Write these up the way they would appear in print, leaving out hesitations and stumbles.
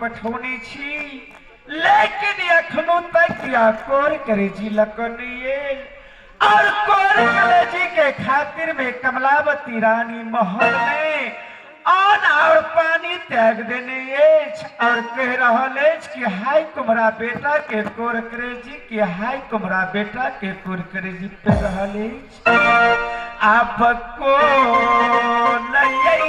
पठौने छी लेकिन एखनो तक या कोर करेजी लकनिए और कोर कलेजी के खातिर में कमलावती रानी महल में अन्न और पानी त्याग देने अछि और कह रहल अछि कि हाय कुमरा बेटा के कोर करेजी कि हाय कुमरा बेटा के कोर करेजी पे रहल अछि आप को नहीं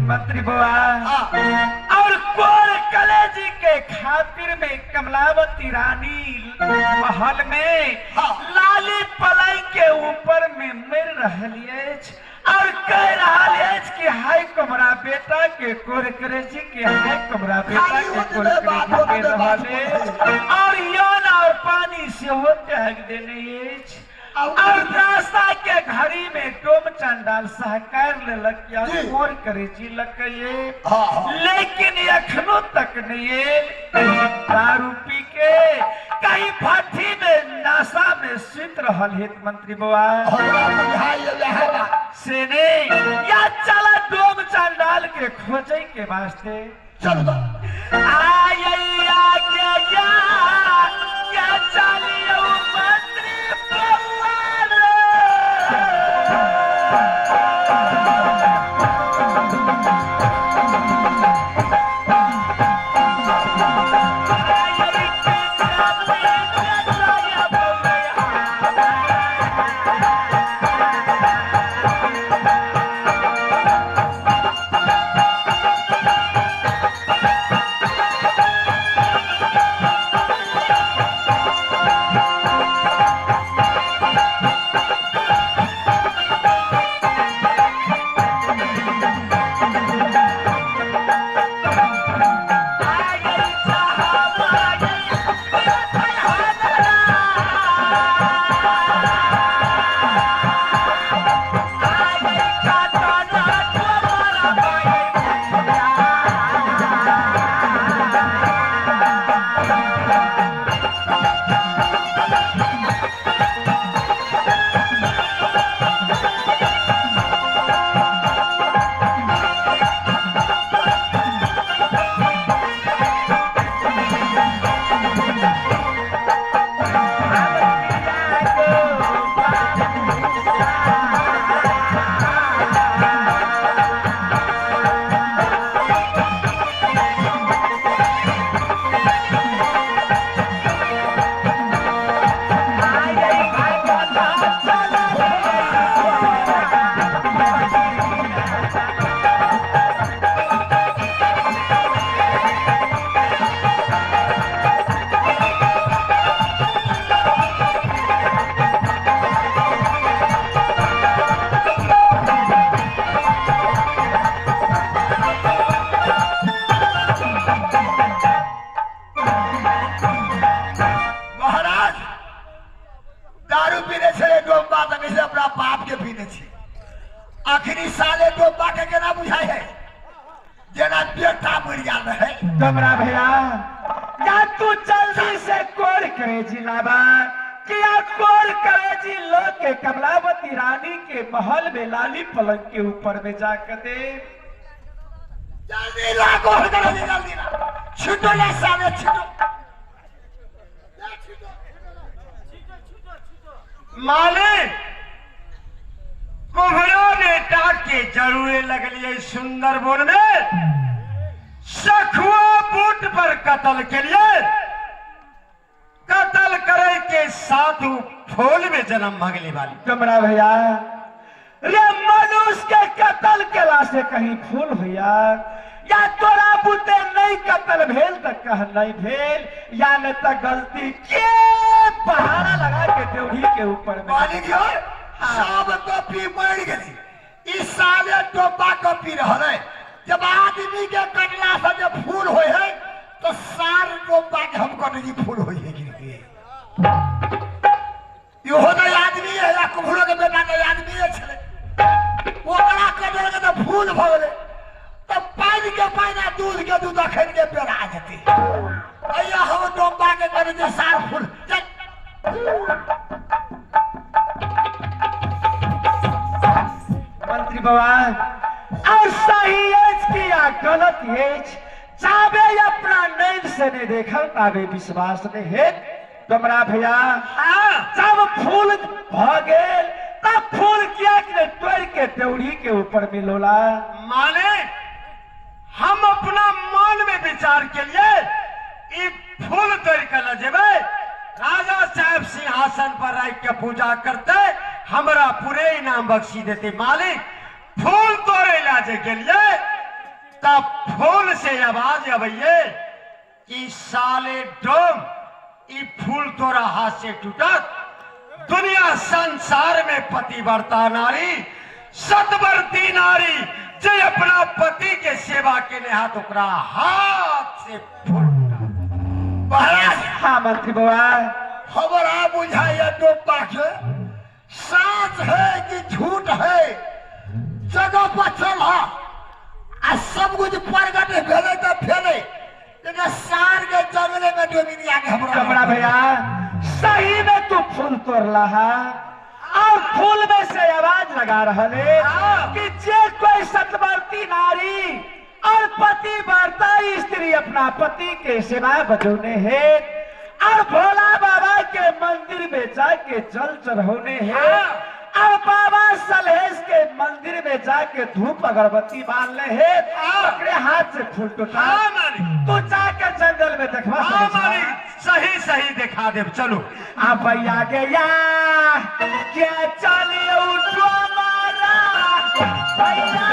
मंत्री बुआ और कोर कलेजी के खातिर में कमलावती रानी महल में लाली पलंग के ऊपर में मर रहली अछि और कह रहल अछि कि हाय कुमरा बेटा के कोर करेजी के हाय कुमरा बेटा के कोर करेजी रहल अछि और यौन और पानी सेहो त्याग देने अछि और रास्ता के घड़ी में डोम चंडाल सहकार लेलक या कोर करेजी लकये लेकिन एखनो तक नहीं कहीं दारू पी के कहीं फाठी में नशा में सुत रहल हित मंत्री बुआ से नहीं या चला डोम चंडाल के खोजे के वास्ते चलो आया के या क्या चलियो मंत्री बउआ रे। आखिरी साले डोबा के केना बुझाइ है जेना बेटा मरि गेल रहै। डोमरा भैया, या तू जल्दी से कोर करेजी लाबा कि या कोर करेजी लो के कमलावती रानी के महल में लाली पलंग के ऊपर में जाकर दे। जल्दी ला कोर करेजी, जल्दी ला, छिटो ले साले छिटो। मालिक कुभरो नेता के जरूरे लगलिए सुंदरबन में सखुआ बूट पर कत्ल के लिए कत्ल करे के साधु फूल में जन्म भगले वाली। कमरा भैया रे मनुष्य के कत्ल केला से कहीं फूल भैया या तोरा बुते नहीं कत्ल भेल त कह नहीं भेल या न त गलती के पहाड़ा लगा के देवही के ऊपर में मालिक सब कॉपी मर गई। इस साले डोबा कॉपी रहले जब आदमी के कटला से जब फूल होय है तो सार डोबा के हम कटजी फूल होय है गिर के। इहो तो आदमी है या कुभरो के बेटा के आदमी है छले ओकरा कटल के तो फूल भ गेलै तो पानि के पानि आ दूध के दूध अखन के पेरा जेतै। अइया हम डोबा के कटजी सार फूल चल। मंत्री बाबा और सही एज किया गलत एज जाबे अपना नैन से नहीं देखल ताबे विश्वास नहीं है। डोमरा भैया जब फूल भ गेल तब फूल किया कि तोड़ के देवड़ी के ऊपर मिलोला। माने हम अपना मन में विचार के लिए ई फूल तोड़ के ल जेबै राजा साहब सिंहासन पर रख के पूजा करते हमरा पूरे इनाम बख्शी देते। मालिक फूल तोड़े ला जे गेलिए तब फूल से आवाज अबैये कि साले डोम ई फूल तोरा हाथ से टूटत। दुनिया संसार में पतिव्रता नारी सतवर्ती नारी जे अपना पति के सेवा के ने हाथ ओकरा हाथ से फूल। महाराज हाँ मंत्री बाबा हमरा बुझाइए डोबा के साच है कि झूठ है जगह पर चल आ सब कुछ प्रगट भेलै त भेलै लेकिन सार के जंगले में डोमिनिया के हमरा। कमरा भैया सही में तू फूल तोड़ला है और फूल में से आवाज लगा रहा है कि जे कोई सतवर्ती नारी और पतिव्रता स्त्री अपना पति के सेवा बजौने है और भोला बाबा के मंदिर में जाके जल चढ़ौने है और बाबा सलहेश के मंदिर में जाके धूप अगरबत्ती बांध ले है अपने हाथ से फूल टूटा। तू जाके जंगल में देखवा सही सही दिखा दे। चलो आप भैया के या क्या चलिए उठो मारा भैया।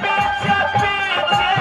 पीछे पीछे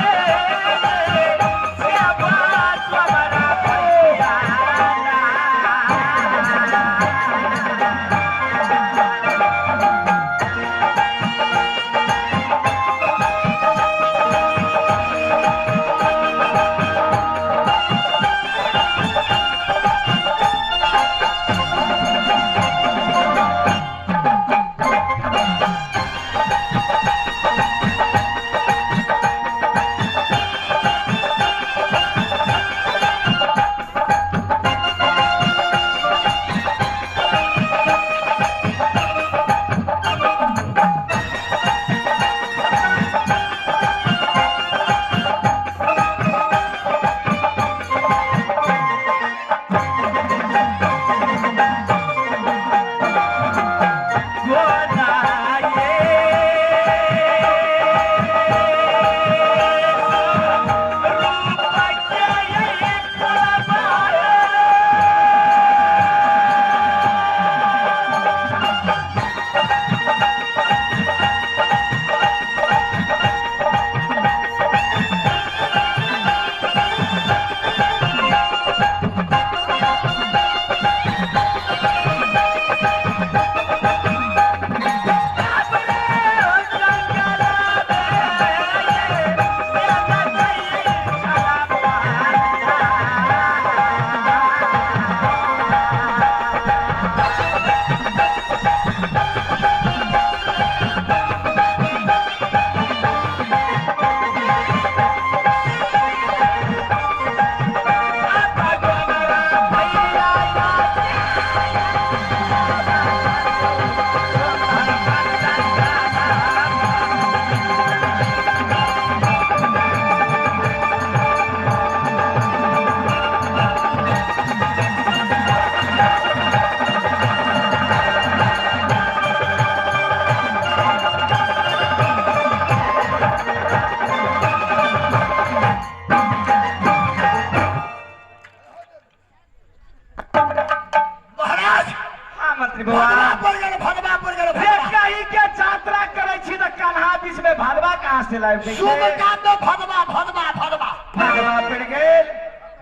से लाइव देखे शुभ काम में भदवा भदवा भदवा भदवा पड़ गेल।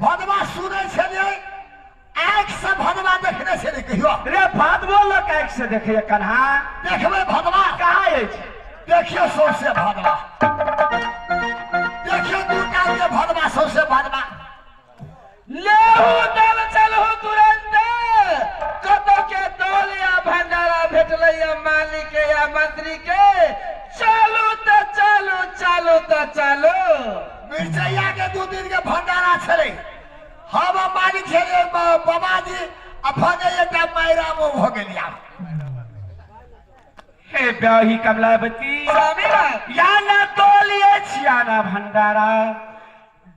भदवा सुनै छलियै आँखि से भदवा देखने छलियै कहियो? रे भदवो लोक आँखि से देखैया कन्हा। देखबै भदवा? कहाँ अछि? देखियो सौंसे भदवा, देखियो दू टांग के भदवा सौंसे भदवा। लेहू दल चलहु तुरंत कतौ के दल या भंडारा भेटलै या मालिक के या मंत्री के। चलू त चलू, चलू त चलू। मिर्चैया के 2 दिन के भंडारा छलै, हम मालिक छलियै बाबाजी आ भगे एकटा मायरा मोह भऽ गेलियै। आब हे ब्याही कमलावती स्वामीनाथ या ना तोलिए या ना भंडारा।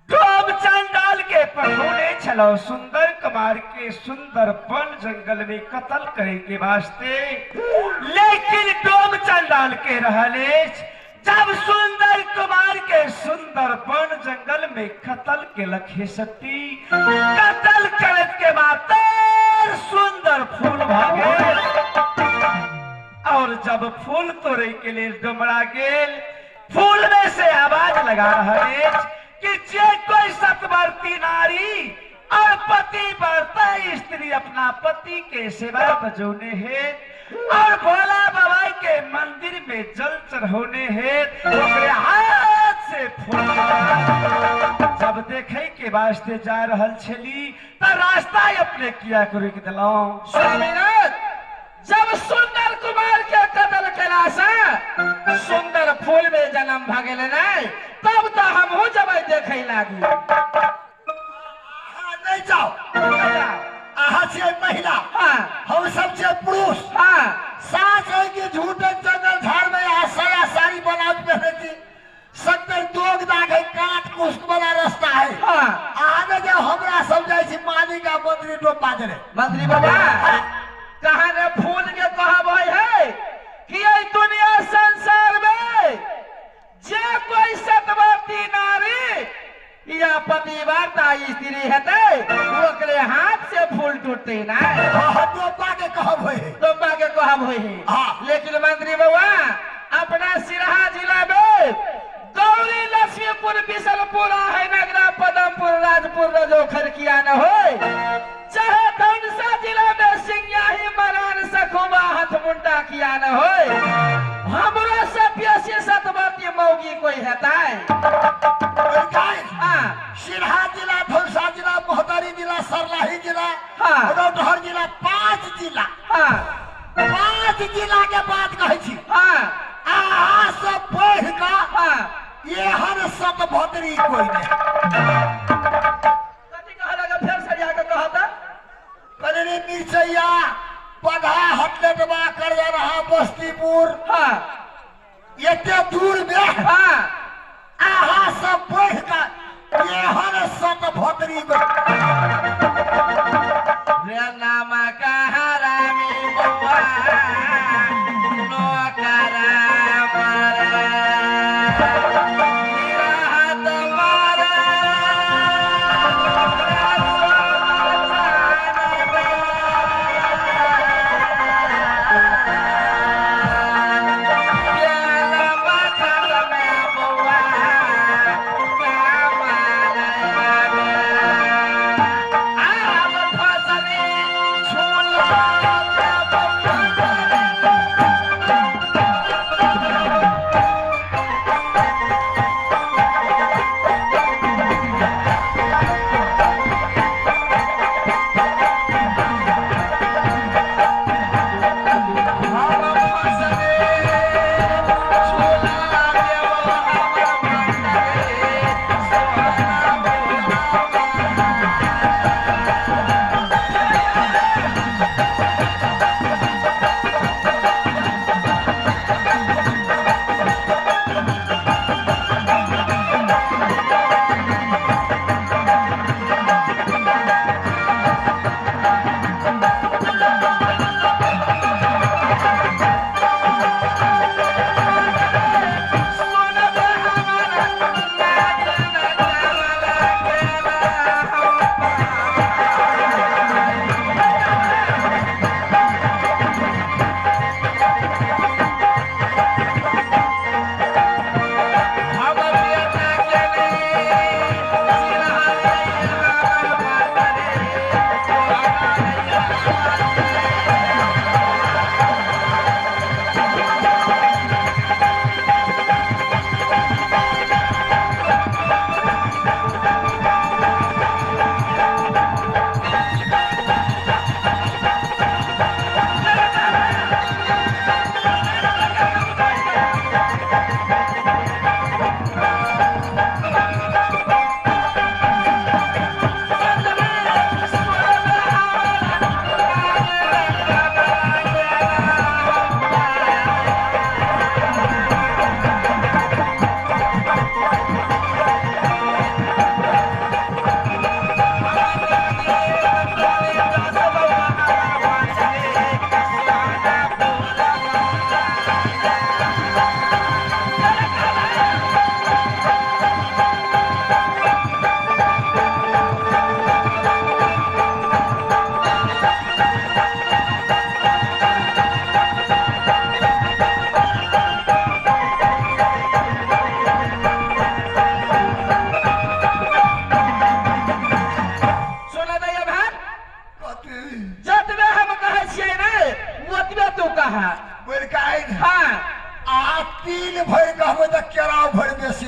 डोम चंडाल के पठौने छलो सुंदर कुमार के सुंदर वन जंगल में कत्ल करे के वास्ते, लेकिन डोम चंडाल के रहले जब सुंदर कुमार के सुंदर वन जंगल में कत्ल के लखे सती, कत्ल करत के बाद सुंदर फूल भागे और जब फूल तोड़े के लिए डुमरा गेल, फूल में से आवाज लगा रहा है कि जे कोई सतवर्ती नारी और पति वर्ता स्त्री अपना पति के सेवा बजौने है और भोला बाबा के मंदिर में जल चढ़ौने है, ओकरे हाथ से फूल जब देखे के वास्ते जा रहल छली त रास्ता अपने किया रोक दिलौं। स्वामीनाथ जब सुंदर कुमार के कत्ल केला से सुंदर फूल में जन्म भ गेल नहीं, तब तो हमहू जबै देखे लागी। नहीं जाओ, अहाँ छियै महिला, हाँ। हम सब छियै पुरुष। हाँ। साँच है कि झूठ जंगल झाड़ में अहाँ साया साड़ी ब्लाउज पहने छी, सत्तर दोग दाग है, काट कुश्त वाला रास्ता है। हाँ। अहाँ ने जब हमरा सब जाइ छी मालिक आ मंत्री डोपा देने। मंत्री बाबा कहाँ ने फूल के कहब है कि एहि दुनिया संसार में जे कोई सतवर्ती नारी या पतिव्रता स्त्री हेतै ओकरे हाथ से फूल टूटते ना। हाँ, डोपा के कहब है, डोपा के कहब है। हाँ। लेकिन मंत्री बाबा अपना सिरहा जिला में गौरी लक्ष्मीपुर बिशनपुर है नगरा पदमपुर राजपुर रजोखर किया न हो, चाहे धनसा जिला में सिंगाही मरान सखुबा हथमुंडा किया न हो, हमरो से बेसी सतवती मौगी कोई हेतै? हाँ। सिरहा जिला, धनसा जिला, मोहतारी जिला, सरलाही जिला, हाँ। रौतहर जिला, 5 जिला। हाँ। 5 जिला के बात कहै छी। हाँ। अहाँ सब पढ़ कऽ हाँ। एहन सतभद्री कोई नहीं। कथी कहलक फेर सरिया के कहता? करेरे मिर्चैया पढ़ा हटलेटवा कर रहा बस्तीपुर। हाँ। एते दूर में। हाँ। अहाँ सब पढ़ कऽ एहन सतभद्री कोई। रे नाम कहारामी बउआ नोकरा मारा निराहत मारा प्याला मखर में बउआ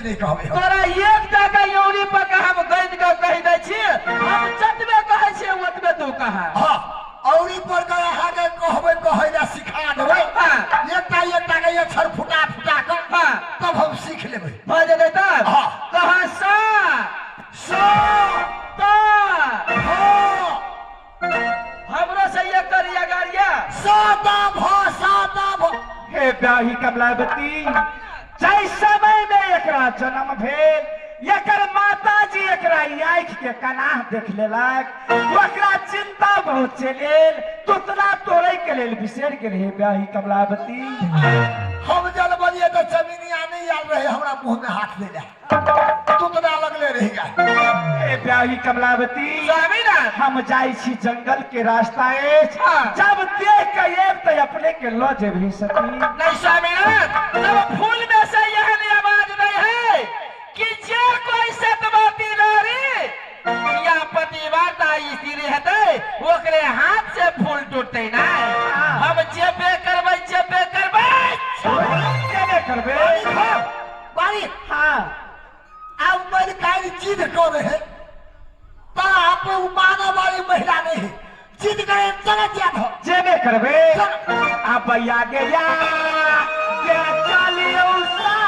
नहीं कहबे। तोरा एक टाका यौरी पर के हम गनि के कहि दै छी, हम जतबे कहै छियै ओतबे तू कह। हां, औरी पर के अहाँ के कहबे कहै ला सिखा देबै। एकटा एकटा के अक्षर फुटा फुटा के तब हम सीख लेबै। भऽ जेतै तब? हां। कह सा सा ता भ। हमरो से एक करिया गाड़िया सा ता भ सा ता भ। हे ब्याही कमलावती, जाहि समय में एकरा जन्म भेल, एकर माताजी एकरा आँखि के कनाह देख लेलक, ओकरा चिंता बहुत चलेल, तुतना तोड़े के लेल बिसरि गेल। हे ब्याही कमलावती, हम जल बलिए तो चमिनिया नहीं आयल रहे, हमरा मुंह में हाथ ले ले तुतना लगले रह गया। हे ब्याही कमलावती, स्वामीनाथ, हम जाइ छी जंगल के रास्ता अछि, जब देख के आयब त अपने के ल जेबही सती। नहीं स्वामीनाथ, तब फूल में से एहन आवाज नहीं है कि जे कोई सतवती नारी या पतिव्रता स्त्री हेतै ओकरे हाथ से फूल टूटतै नहीं। हम जेबे करबै, जेबे करबै, जेबे करबै। बारी हां, अब मेरी काली जिद कर रहे पर आप मानव वाली महिला नहीं, जिद करे चले जात हो, जेबे करबे। अब आगे या के चलियो साथ।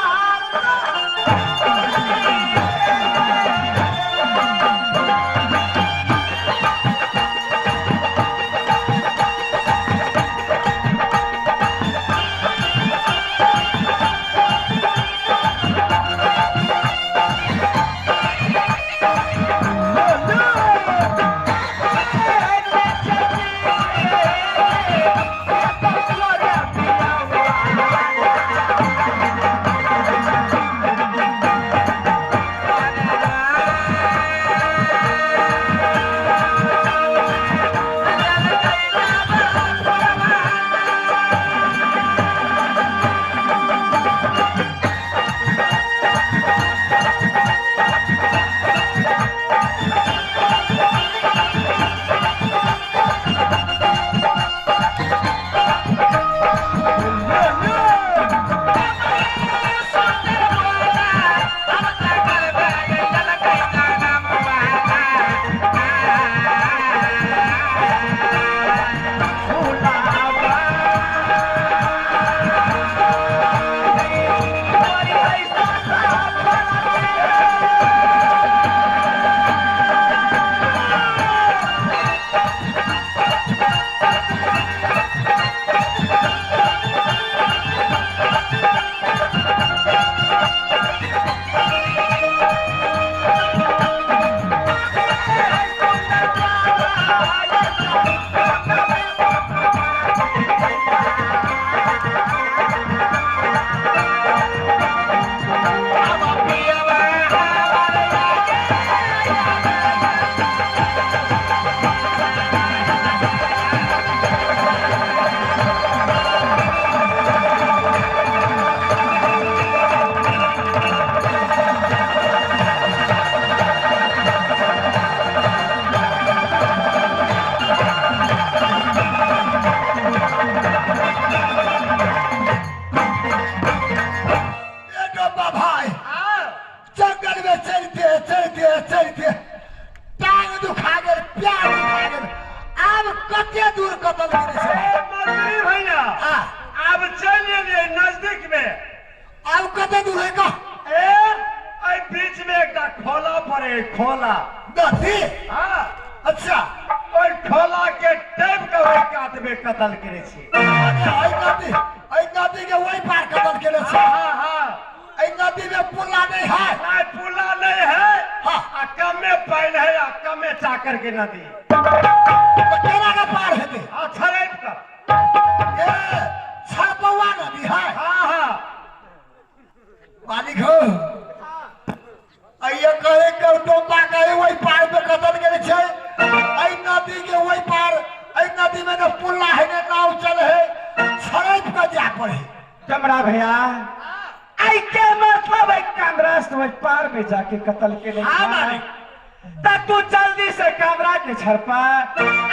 खोला नदी। हाँ, अच्छा, ओहि खोला के टैप के ओहि कात में कतल करे छी। अरे एहि नदी के ओहि पार कतल केने छी। हां हां, एहि नदी में पुला नहीं है। नहीं, पुला नहीं है। हां, आ कमे पानि है आ कमे चाकर के नदी। तो केना के पार हेतै? हां, छड़ैप के। ए छड़पौआ नदी है। हां हां, मालिक हो, अइये कहे कौटोपा कहे वही पार पे कतल गेल छै। एहि नदी के वही पार, एहि नदी में न पुला है न नाव चल है, छड़ैप के जाय पड़े। कमरा भैया, आई के मतलब एक कामराज वही पार में जाके कतल के नहीं। हां मालिक, तब तू जल्दी से कामराज के छड़पा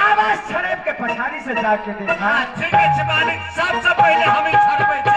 आवाज छड़ैप के पछाड़ी से जाके देखा। हां ठीक है मालिक, सबसे पहले हम ही छड़पै छी।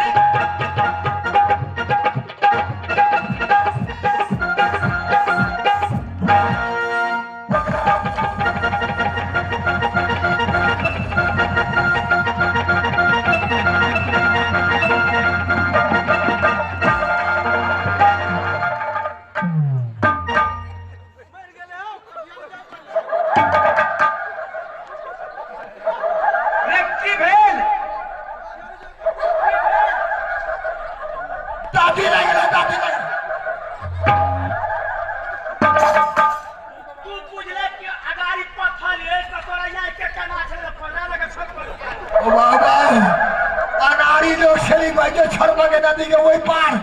छरबा के नदी के ओहि पार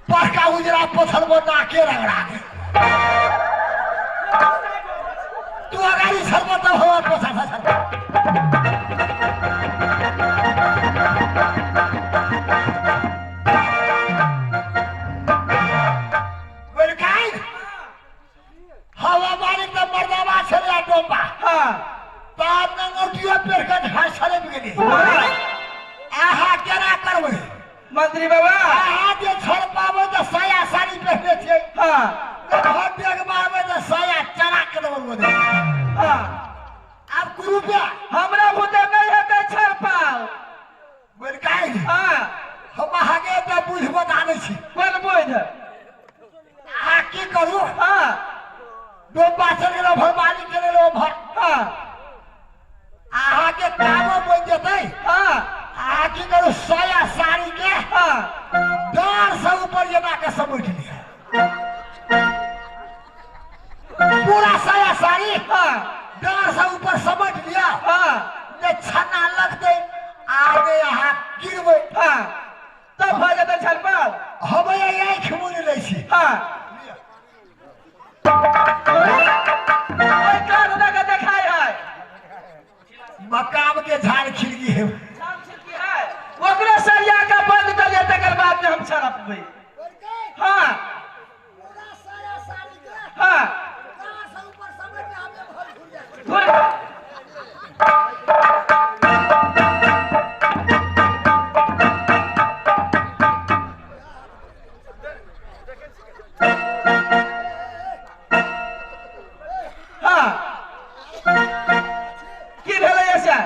पड़का उजरा पत्थर पर नाके रगड़ा के तू अगाड़ी छरबा तब हमर पछा छरबा। हवा मालिक त मर्दाबा छलै डोम्बा। हाँ ताब नंगोटियो पेर के घास छड़े गेली। आहा केना करबै मंत्री बाबा? आहा जे छड़ पाबै त साया साड़ी पहिरने छियै। हाँ घर देख मारबै त साया चरा के देबै दे। हाँ आब कुरुपा हमरा भूते नहीं हेतै छड़ पाव। बोलकाई। हाँ हम अहाँके त बुझ बता दै छी। कोन बुझ? अहाँ की करू? हाँ डोम्बा चलि गेल भर मालिक चलि गेल भर। हाँ अहाँके कामो बनि जेतै। हाँ अहाँ की करू साया साड़ी के हाँ डाँर से ऊपर जेना के समेट लिअ पूरा साया साड़ी। हाँ डाँर से ऊपर समेट लिअ। हाँ ने छन्ना लगतै आ ने अहाँ गिरबै। हाँ तब भऽ जेतै छड़पाल। हम आँखि मुनि लै छी। हाँ ओहि कान दऽ के देखाय है मकाम के झाड़ खिड़की है। ओकरो सरिया के बंद कर लिअ तकर बाद में हम छड़पबै। हाँ हाँ घुर हाँ की भेलै ऐसा?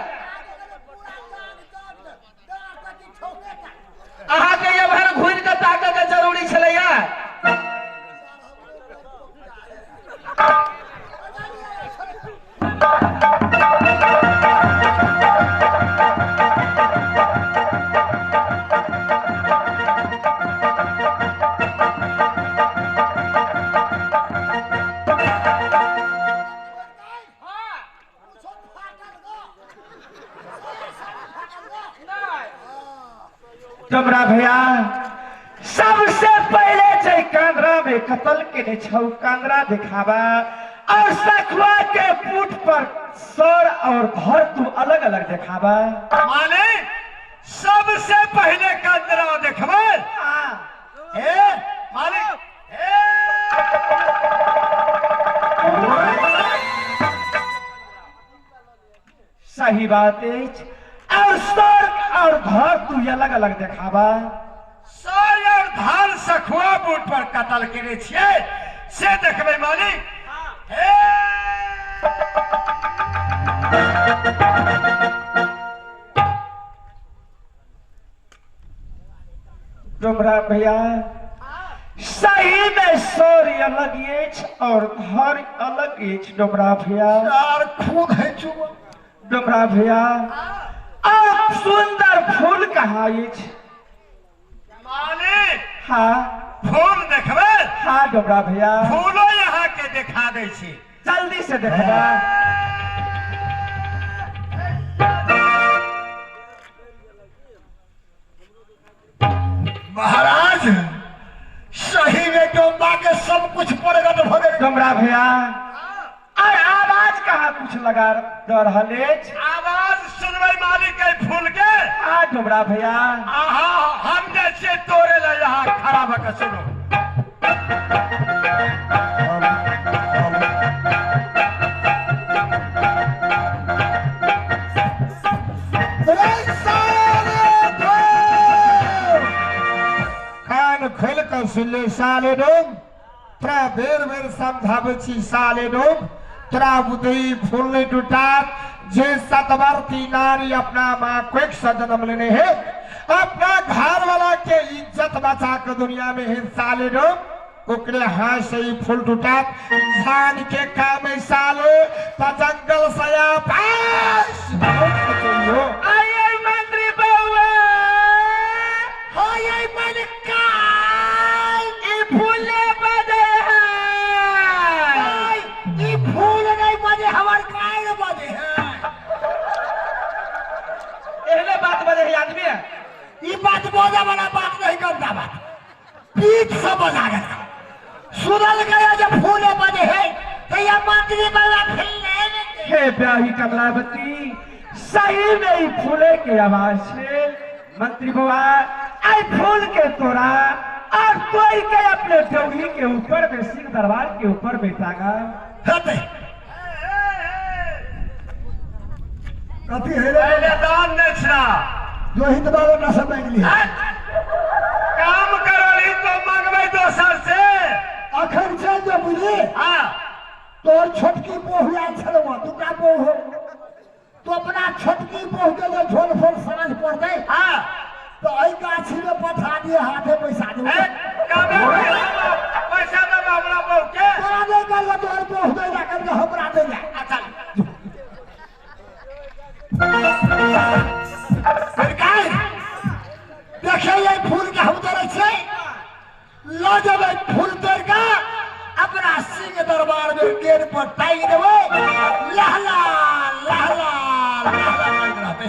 अहाँके एम्हर घुरि कऽ ताकऽ के जरूरी छलैया। डोमरा भैया सबसे पहले जे कांदरा में कत्ल केने छौ कांदरा दिखावा और सखुआ के पुट पर सर और घर तू अलग अलग दिखावा। माने सबसे पहले कांदरा देखबै। हाँ हे मालिक हे सही बात अछि। और सर और घर तू अलग अलग देखावा। सर और धान सखुआ बूट पर कत्ल केने छियै से देखबै मालिक। हे डोमरा भैया सही में सर अलग अछि और घर अलग अछि। डोमरा भैया यार खून है चुमा। डोमरा भैया और सुंदर फूल कहाँ अछि? मालिक हाँ फूल देखबै। हाँ डोमरा भैया फूलो यहाँ के देखा दै छी। जल्दी से देखबा। महाराज सही में डोम्बा के सब कुछ प्रकट भ गेल। डोमरा भैया और आवाज कहाँ कुछ लगा रहल अछि? आवाज सुनबै मालिक के फूल के। हाँ डोमरा भैया आहा हम जे छियै तोरे लए यहाँ खड़ा भऽ के सुनू। कान खोल कऽ सुन ले साले डोम, तोरा बेर बेर समझाबै छी साले डोम, तोरा बुद्धि फूल नहीं टूटात। जे सतवर्ती नारी अपना माँ कोख से जन्म लेने है, अपना घर वाला के इज्जत बचा के दुनिया में है साले डोम, ओकरे हाथ से ही फूल टूटात। इंसान के काम है साले त जंगल से पास। आइए मंत्री बउआ। हाय मालिक ई फूले बजे है। ई फूल नहीं बजे हमर कान बजे है। एहने बात बजे है आदमी। ई बात बजा वाला बात नहीं करता बात पीठ से बजा गया सुनल गया जब फूले बजे है तो यह मंत्री बाबा फिल्ले। हे ब्याही कमलावती सही में ही फूले के आवाज से मंत्री बुआ आई फूल के तोड़ा और कोई के अपने ड्योढ़ी के ऊपर में सिंह दरबार के ऊपर बैठागा। कथी है रे दान दक्षिणा जो हित बाबा ना सब मांग लिया काम करली तो मांगबै दोसर से अखन चल जो बुझली। हां तोर छोटकी बहु आयल छलौ दूटा बहु तो अपना छोटकी बहु के जे झोल फोल साँझ पड़तै। हां तो एहि गाछी में पठा दिए हाथे पैसा दे पैसा दे हमरा बहु के तोरा नहीं करबो तोहर बहु दे जा करके हमरा दे जा। अच्छा सरकार देखे ये फूल के हम तोड़ै छियै लऽ जेबै फूल तोड़ के अपना सिंह दरबार में गेट पर टांगि देबै लहला लहला लहला करैत रहतै।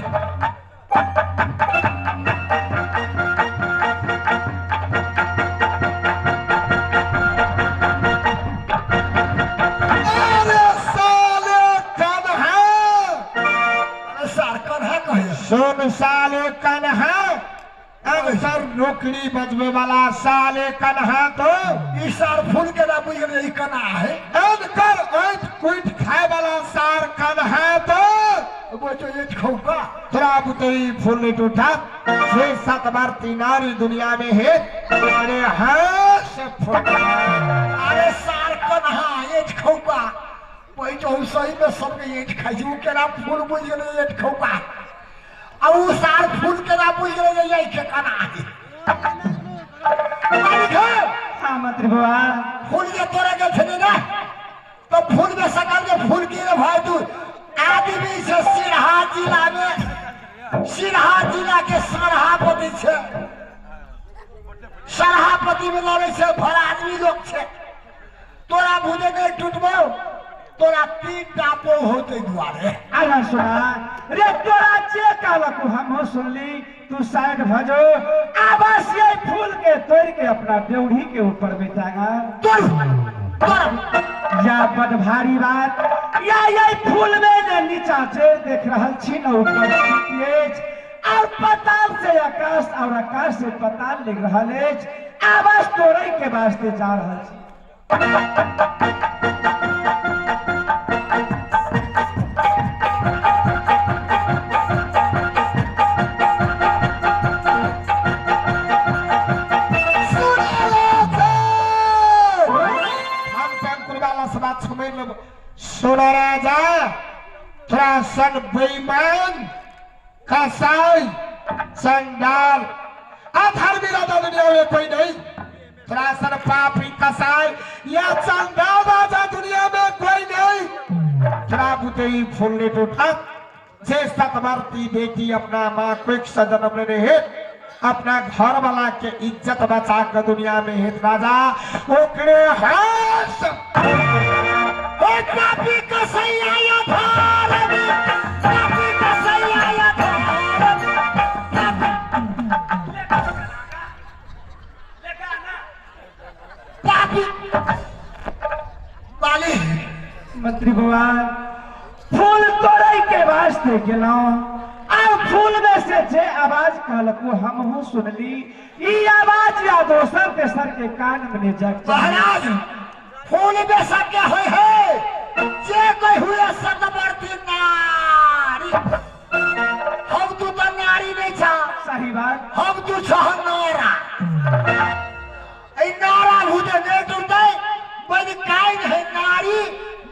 अरे साले कन्हा अरे सार कन्हा कहिया सुन साले कन्हा अक्सर नौकरी बजबे वाला साले कन्हा तो ई सार फूल के ना बुझ गेलै ई कन्हा है अनकर ऐठ कुट खाए वाला सार कन्हा तो बोचो ये खौका तोरा बुतई फूल नहीं टूटा छह सात बार तीनारी दुनिया में है अरे हाँ से फूल। अरे सार कन्हा ये खौका पैचो हम सही में सबके ये खाइ छी उ केना फूल बुझ गेलै ये खौका आ उ सार फूल केना बुझ गेलै ये के कन्हा है। हाँ मंत्री बुआ फूल जे तोड़े गेल छलै ना तो फूल में सकल के फूल की रे भाई तू आदमी से सिरहा जिला में सिरहा जिला के सरहापति छे सरहापति में लड़े छे भर आदमी लोग छे तोरा भुजे नहीं टूटबो तोरा तीन टा बहु होते दुआरे। आला सुना रे तोरा जे कहलक हमहू सुनली तू साइड भजो आवास ये फूल के तोड़ के अपना ड्योढ़ी के ऊपर बैठागा तोड़ तोड़ या बड़ भारी बात या ये फूल में ने नीचा चढ़ देख रहल छी न ऊपर अछि और पताल से आकाश और आकाश से पताल लिख रहल अछि आवास तोड़े के वास्ते जा रहल छी। सुनो राजा तोरा सन बेईमान कसाई चंडाल अधर्मी राजा दुनिया में कोई नहीं तोरा सन पापी कसाई या चंडाल राजा दुनिया में कोई नहीं तोरा बुतई फूल नहीं टूटा जे सतवर्ती बेटी अपना माँ को एक जन्म लेने है अपना घर वाला के इज्जत बचा कर दुनिया में हित राजा ओकरे हंस पापी कसैया या भारत पापी कसैया या भारत पापी बाली। मंत्री बुआ फूल तोड़े के वास्ते गेलौं और फूल में से जे आवाज कहलको हमहू सुनली ई आवाज या दोसर तेसर के कान में जाग। महाराज फूल में सके होय है जे कोई हुए सतवर्ती नारी हम तू तो नारी नहीं छा। सही बात हम तू छह नारा ए नारा भूते नहीं टूटते बन काइन है नारी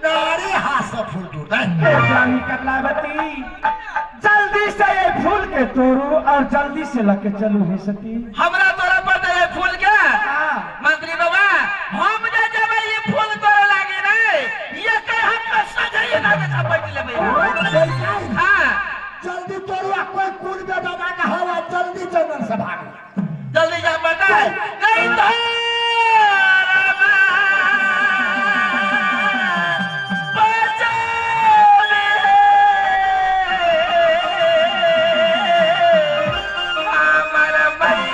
नारी हाथ से फूल टूटते। कमलावती जल्दी से ये फूल के तोड़ू और जल्दी से लके चलू हे सती हमरा तोरा पड़ते है फूल के। मंत्री बाबा हम जे जब ये फूल तोड़े लागे ने ये के हाथ में सजाइए ना के झपट लेबै। हां जल्दी तोड़ू कोई कुल में दादा का हवा जल्दी जंगल से भाग जल्दी जा पड़ता है नहीं तो बचा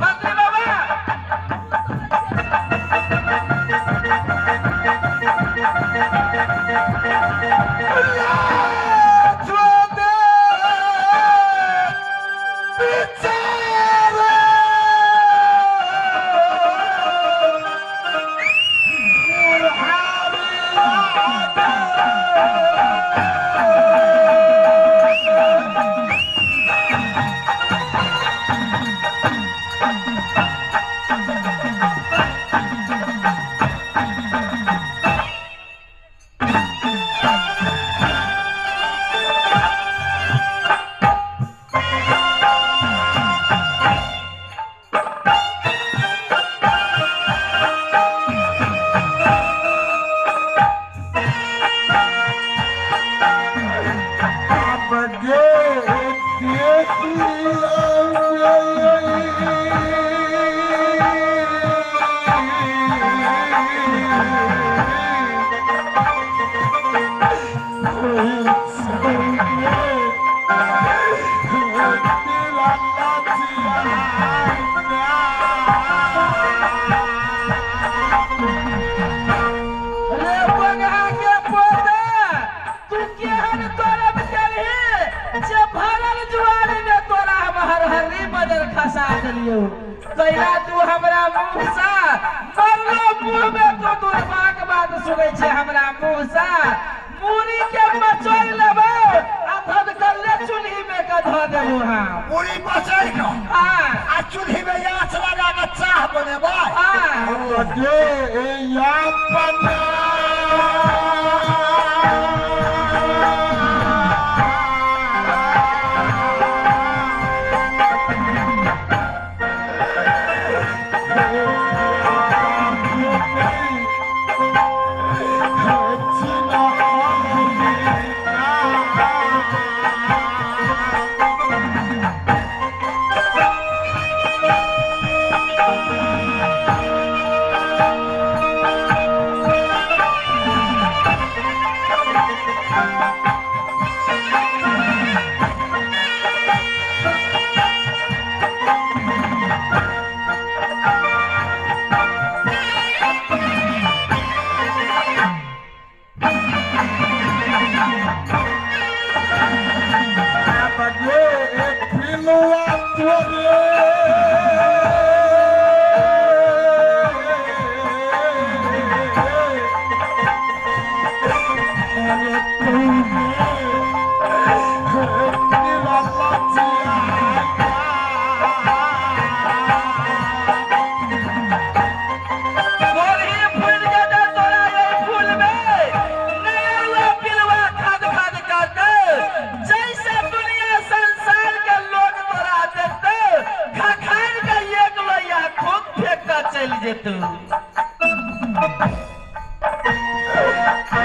मंत्री बाबा रे बगहा के पोता तू केहन करब केलही जे भरल जुआरी में तोरा हम हरहरी बदल खसा देलियौ। तैला तू हमरा मुँह सा मरलो मुँह में तू दुर्बाक बात सुनै छै हमरा मुँह सा मूड़ी के मचोड़ि लेबौ आ धधकले चूल्ही में के धऽ देबौ हम। पूरी बचै कऽ हाँ आ चूल्ही में आँच लगा कऽ चाह बनेबै। हाँ गोरही फूल जेतै तोरा एहि फूल में नयरुआ पिलुआ खाद खाद करतै। जैसे दुनिया संसार के लोग तोरा देखतै खखारि के एक लोहिया खूब फेंक के चलि जेतौ। आ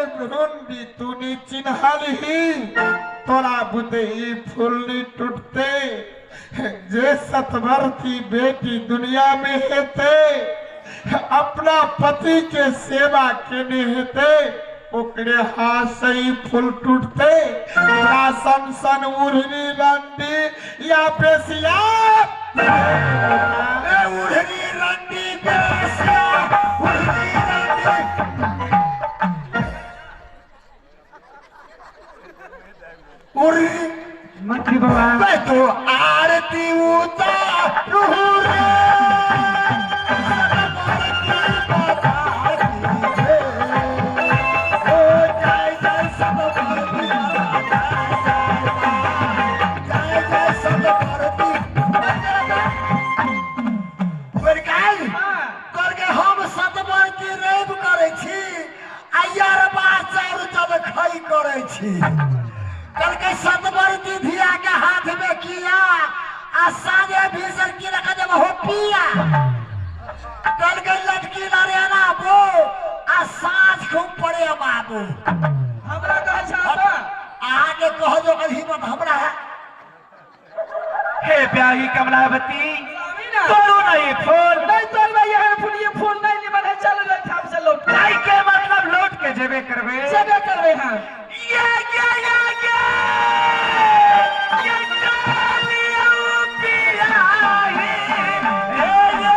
रुंडी तू नी चिन्हलही तोरा बुते ई फूल नी टूटते जे सतवर्ती बेटी दुनिया में हेते अपना पति के सेवा केने हेते ओकरे हाथ से ही फूल टूटते। तोरा सन सन उड़नी रंडी या पेशिया उड़नी रंडी पेशिया उड़नी रंडी उड़नी मंत्री बाबा मैं तो आरती उतारू रे कल के सतबरती धिया के हाथ में किया आ साझे भीषण की रखा जब हो पिया। कल के लटकी लड़ेना बो आ साँझ खूब पड़े बाबू। हमरा कह छाता आगे कह जो कल हिम्मत हमरा है। हे प्यारी कमलावती तोड़ो ना ये फूल। नहीं तोड़बे एहन फूल ये फूल नहीं निमन है। चल ठाम से लौट नहीं के मतलब लौट के जेबे करबे जेबे करबे। हां ये ये ये ये ये डालिया पिया हे ये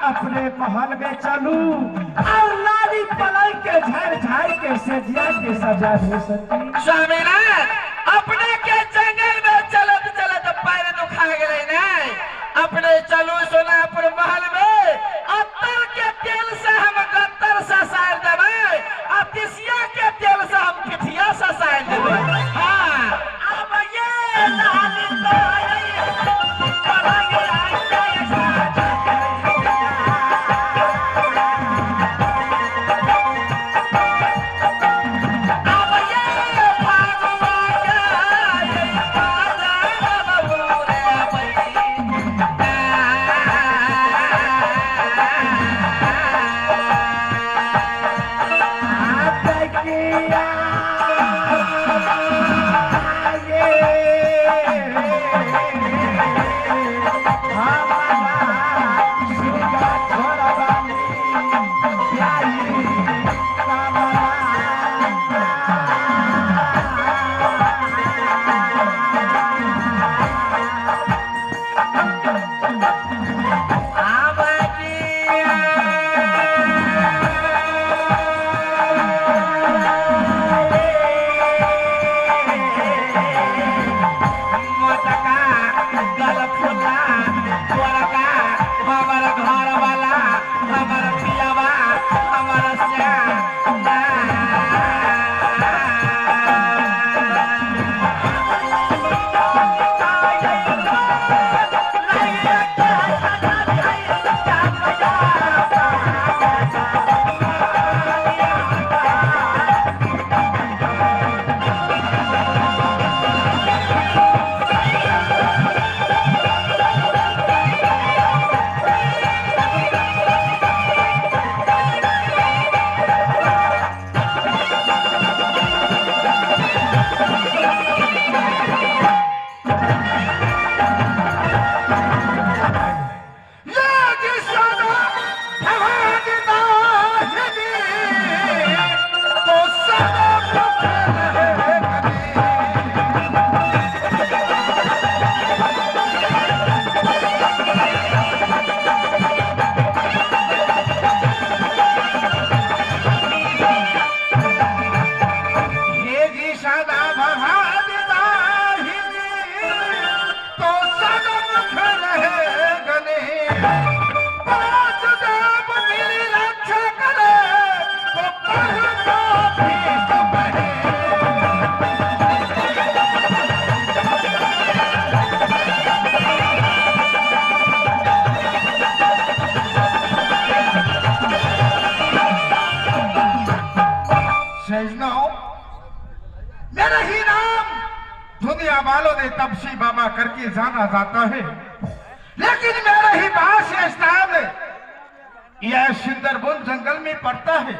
अपने महल में चलू और लाली पलंग के झाड़ झाड़ के सजिया के सजा दे सकी। स्वामीनाथ अपने के जंगल में चलत चलत पैर दुखा गेलै ने अपने चलू सोनापुर महल में अत्तर के तेल से हम गत्तर से सार देबै आ तिसिया के तेल से हम पिठिया से सार देबै। हां अब ये लाली पलंग सजनों, मेरा ही नाम दुनिया वालों ने तपसी बाबा करके जाना जाता है, लेकिन मेरा ही पास स्थान यह सुंदरबन जंगल में पड़ता है।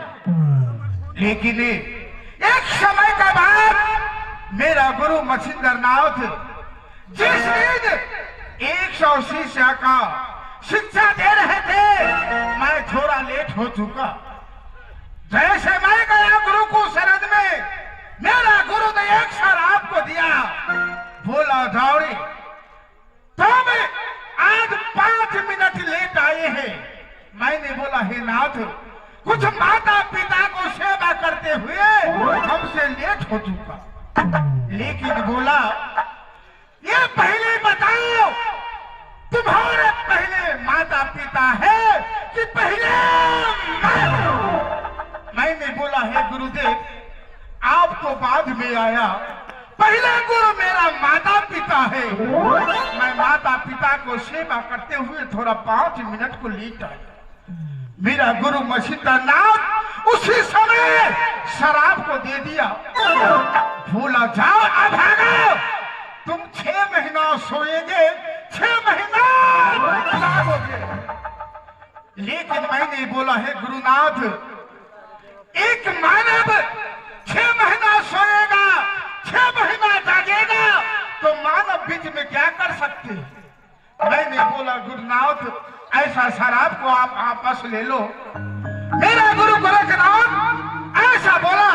लेकिन एक समय का बाद मेरा गुरु मच्छिंद्र नाथ जिस दिन 100 शिष्य का शिक्षा दे रहे थे, मैं थोड़ा लेट हो चुका। जैसे मैं गया गुरु को शरण में, मेरा गुरु ने एक शराब को दिया, बोला जाओ तुम आज 5 मिनट लेट आए हैं। मैंने बोला हे नाथ, कुछ माता पिता को सेवा करते हुए हमसे लेट हो चुका। लेकिन बोला ये पहले बताओ, तुम्हारे पहले माता पिता है कि पहले मैं? मैंने बोला हे गुरुदेव, आप तो बाद में आया, पहले गुरु मेरा माता पिता है। मैं माता पिता को सेवा करते हुए थोड़ा 5 मिनट को लेट आया। मेरा गुरु मच्छिंद्र नाथ उसी समय शराब को दे दिया, बोला जाओ अभागो, तुम 6 महीना सोएंगे, 6 महीना जागोगे। लेकिन मैंने बोला है गुरुनाथ, एक मानव 6 महीना सोएगा, 6 महीना जागेगा, तो मानव बीच में क्या कर सकते हैं? मैंने बोला गुरुनाथ, ऐसा शराब को आप आपस ले लो। मेरा गुरु गोरखनाथ ऐसा बोला,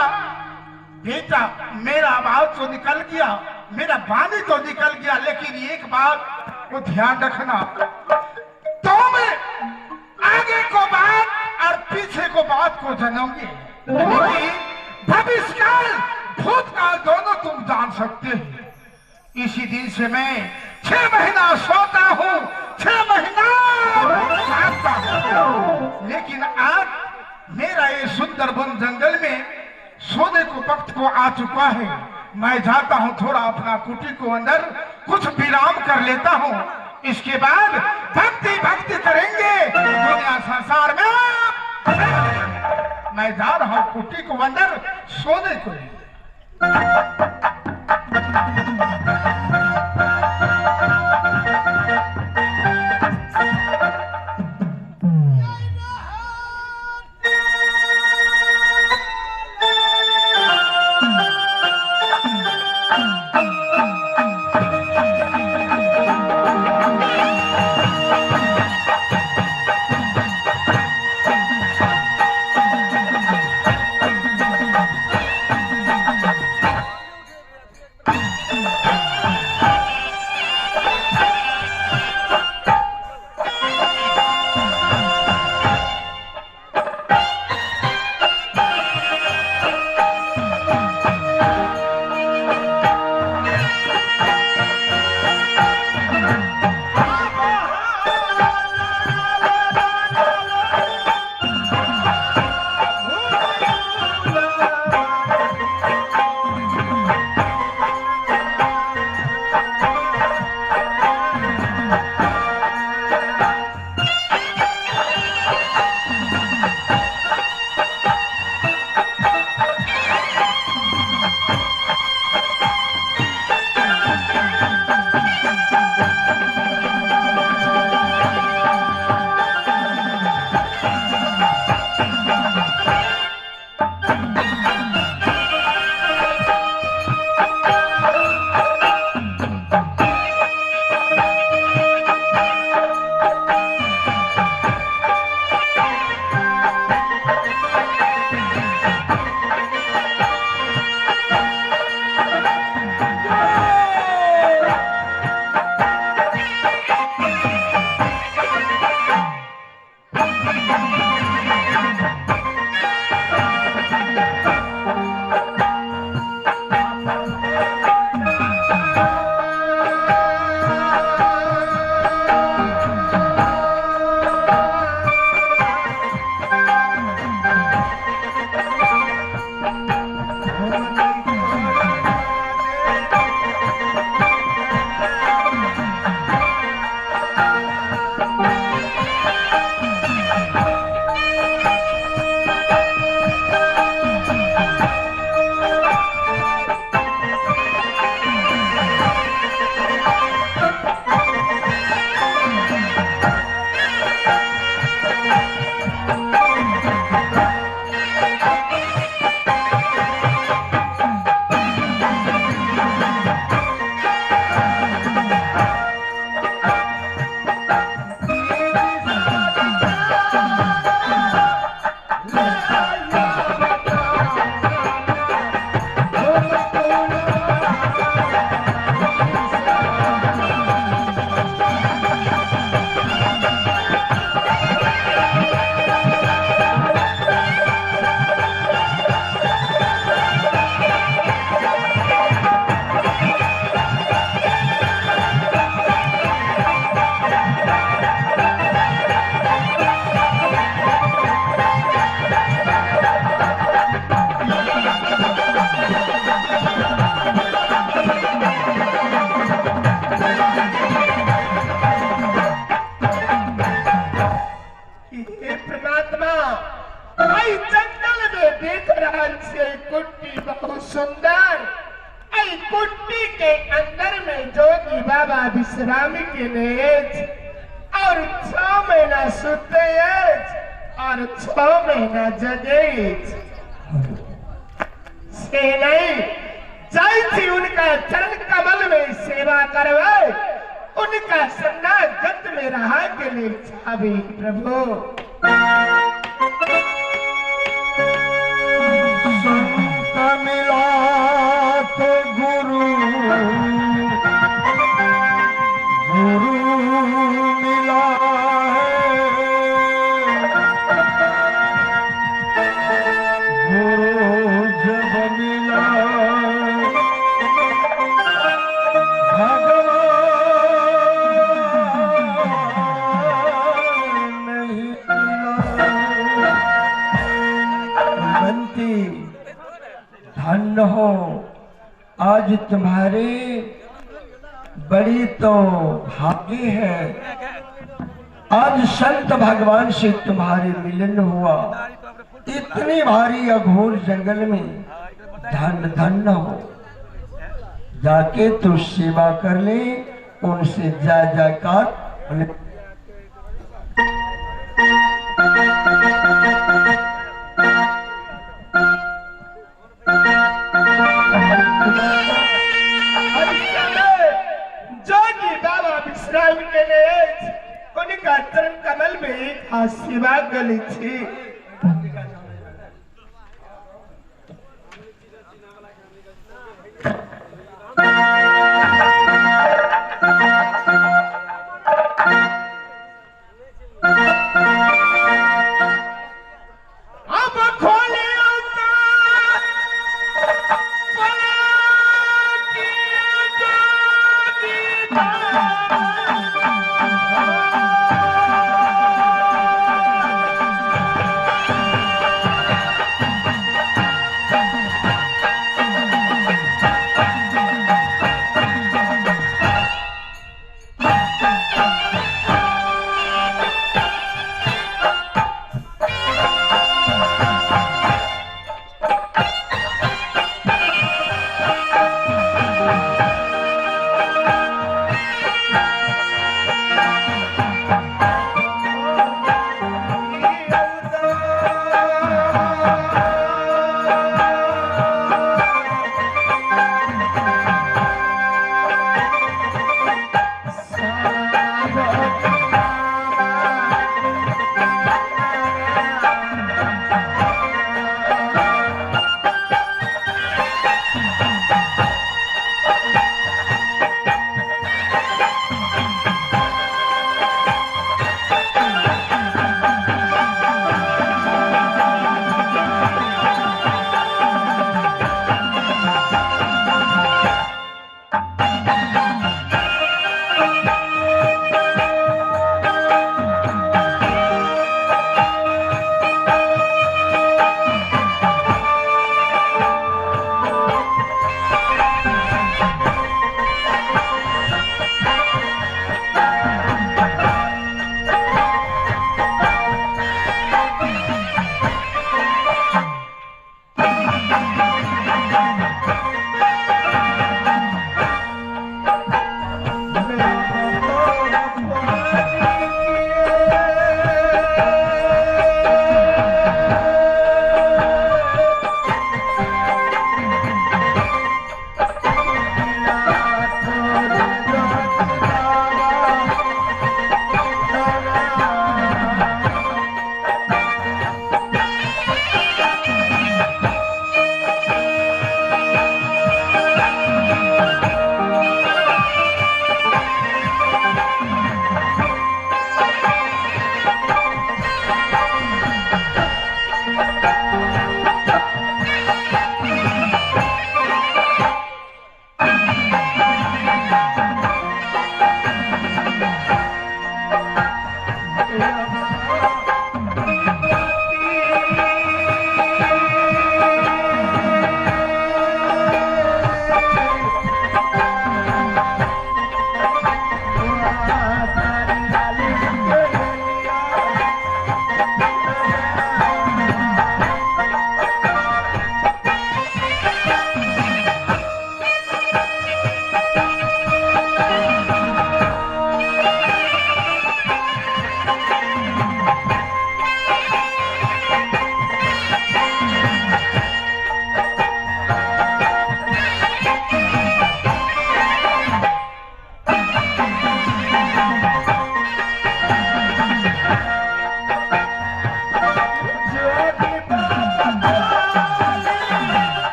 बेटा मेरा आवाज तो निकल गया, मेरा वाणी तो निकल गया, लेकिन एक बात को ध्यान रखना, तुम आगे को बात और पीछे को बात को जानोगे, लेकिन भविष्यकाल भूतकाल दोनों तुम जान सकते हैं। इसी दिन से मैं 6 महीना सोता हूँ, 6 महीना जागता हूँ। लेकिन आज मेरा ये सुंदरबन जंगल में सोने को वक्त को आ चुका है। मैं जाता हूँ थोड़ा अपना कुटी को अंदर कुछ विराम कर लेता हूँ, इसके बाद भक्ति भक्ति करेंगे दुनिया संसार में। मैं जा रहा हूँ कुटी को अंदर सोने को। रहल छियै कुट्टी बहुत सुंदर। एहि कुट्टी के अंदर में जोगी बाबा विश्राम केने अछि और 6 महीना सुते अछि और 6 महीना जगे अछि। से नहीं जाई थी उनका चरण कमल में सेवा करवे, उनका शरणागत में रहा के लिए चाहे प्रभु। संत मिला तो गुरु, गुरु मिला है, गुरु जब मिला भगवान नहीं मिला। बंती धन्य हो, आज तुम्हारे बड़ी तो भाग्य है, आज संत भगवान से तुम्हारे मिलन हुआ। इतनी भारी अघोर जंगल में धन धन्य हो, जाके तू सेवा कर ले, उनसे जय जयकार। जोगी बाबा विश्राम के लिए उनका चरण कमल में एक आशीर्वाद गली थी। अब खोले बाबा।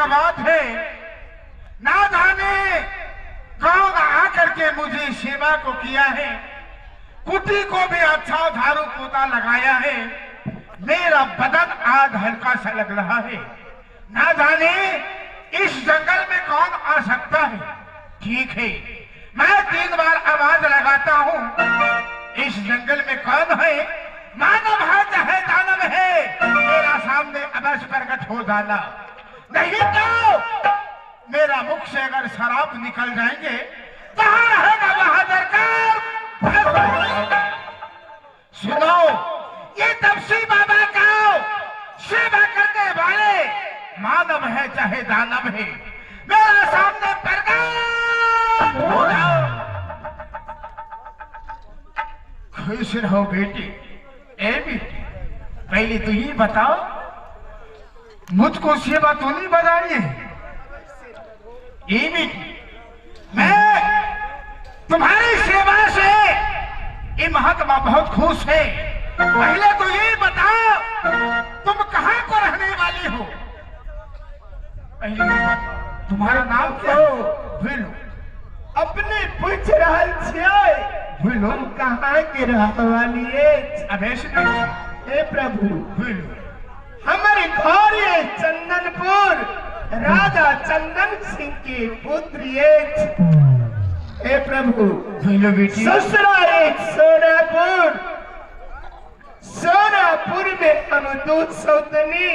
का बात है, ना जाने कौन आकर के मुझे सेवा को किया है, कुटी को भी अच्छा झाड़ू पोता लगाया है, मेरा बदन आज हल्का सा लग रहा है। ना जाने इस जंगल में कौन आ सकता है। ठीक है, मैं 3 बार आवाज लगाता हूँ, इस जंगल में कौन है, मानव है चाहे दानव है, मेरा सामने अवश्य प्रकट हो जाना, नहीं तो मेरा मुख से अगर शराब निकल जाएंगे कहाँ रहेगा वहां दरकार। सुनो, ये तपसी बाबा का सेवा करने वाले मानव है चाहे दानव है, मेरा सामने प्रकट हो जाओ। खुश रहो बेटी। ए बेटी, पहले तो ये बताओ, मुझको सेवा तो नहीं बनानी है? ये बेटी, मैं तुम्हारी सेवा से ये महात्मा बहुत खुश है। पहले तो ये बताओ, तुम कहाँ को रहने वाली हो? पहले तुम्हारा नाम क्या हो? बोलो। अपने पूछ रहल छियै, बोलो। हम कहाँ के रहने वाली है? अबेश हे प्रभु, बोलो। हमारे घर है चंदनपुर, राजा चंदन सिंह के पुत्र हे प्रभु। बोलो बेटी। ससुराल सोनापुर, सोनापुर में हम दूध सौतनी,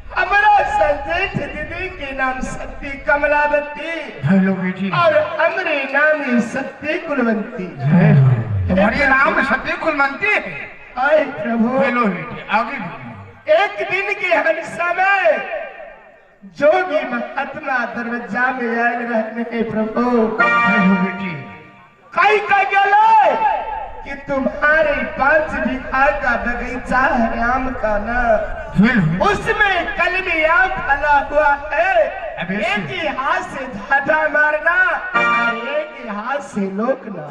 हमारा संजेठ दीदी के नाम सत्ती कमलावती। हेलो बेटी। और हमरे नाम है सत्ती कुलवंती। तुम्हारे नाम सत्ती कुलवंती है? आए प्रभु। हेलो बेटी, आगे। एक दिन के हम समय जोगी महात्मा दरवाजा में आयल रहने के प्रभु। हेलो बेटी। कई का गेले कि तुम्हारे 5 बीघा का बगीचा है आम का ना, उसमें कलमी आम फला हुआ है, एक ही हाथ से झाटा मारना और एक ही हाथ से लोकना।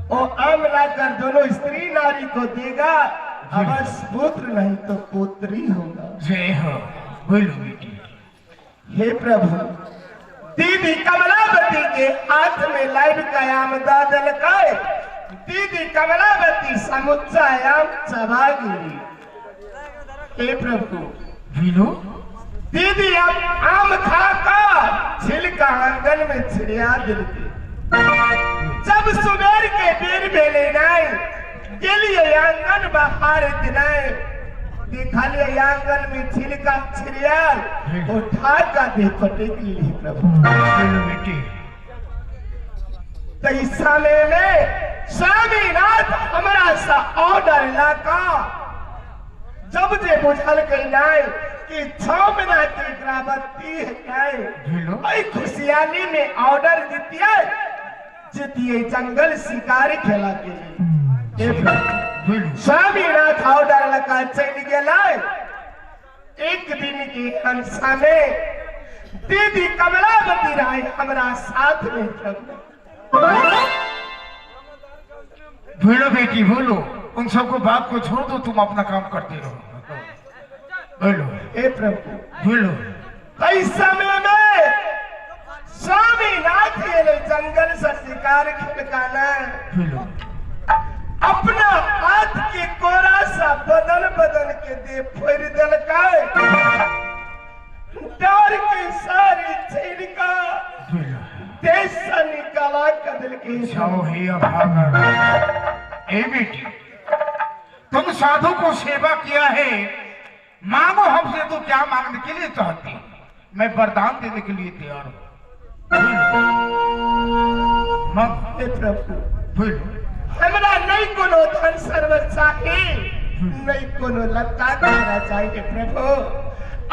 वो आम लाकर दोनों स्त्री नारी को देगा, अवश्य पुत्र नहीं तो पुत्री होगा। जय हो। बोलो बेटी। हे प्रभु, दीदी कमलावती के हाथ में लाइव का आम दादल का, दीदी कमलावती समुच्चा आम चबा गिरी। हे प्रभु, दीदी अब आम खा का छिलका आंगन में छिड़िया दिल। जब सुबेर के बेर बेले नाई गेलिए आंगन बाहर दिनाए, देखा लिया आंगन में छिलका छिड़िया उठा का दे पटेक ली प्रभु। बेटी, तो इस समय में स्वामीनाथ हमारा सा ऑर्डर लाका, जब जे बुझल के नाई कि 6 महीना के ग्रावती है नाई, खुशियाली में ऑर्डर दितिये जितिये जंगल शिकार खेला के लिए। स्वामीनाथ ऑर्डर लगा चल गेला। एक दिन की हंसा में दीदी कमलावती राय हमारा साथ में प्रभु। बोलो बेटी, बोलो। उन सबको बात को छोड़ दो, तुम अपना काम करते रहो। बोलो। हे प्रभु, बोलो। समय में स्वामीनाथ ये जंगल से शिकार खिलकाना, अपना हाथ के कोरा सा बदल बदल के दे फोड़ दिल का, डर के सारी छिलका देश से निकाला कदल के। ए बेटी, तुम साधु को सेवा किया है, मांगो हमसे तो क्या मांगने के लिए चाहती? मैं वरदान देने के लिए तैयार हूँ। प्रभु, हमरा नहीं कोनो धन सर्व चाहिए, नहीं कोनो लता तारा चाहिए प्रभु,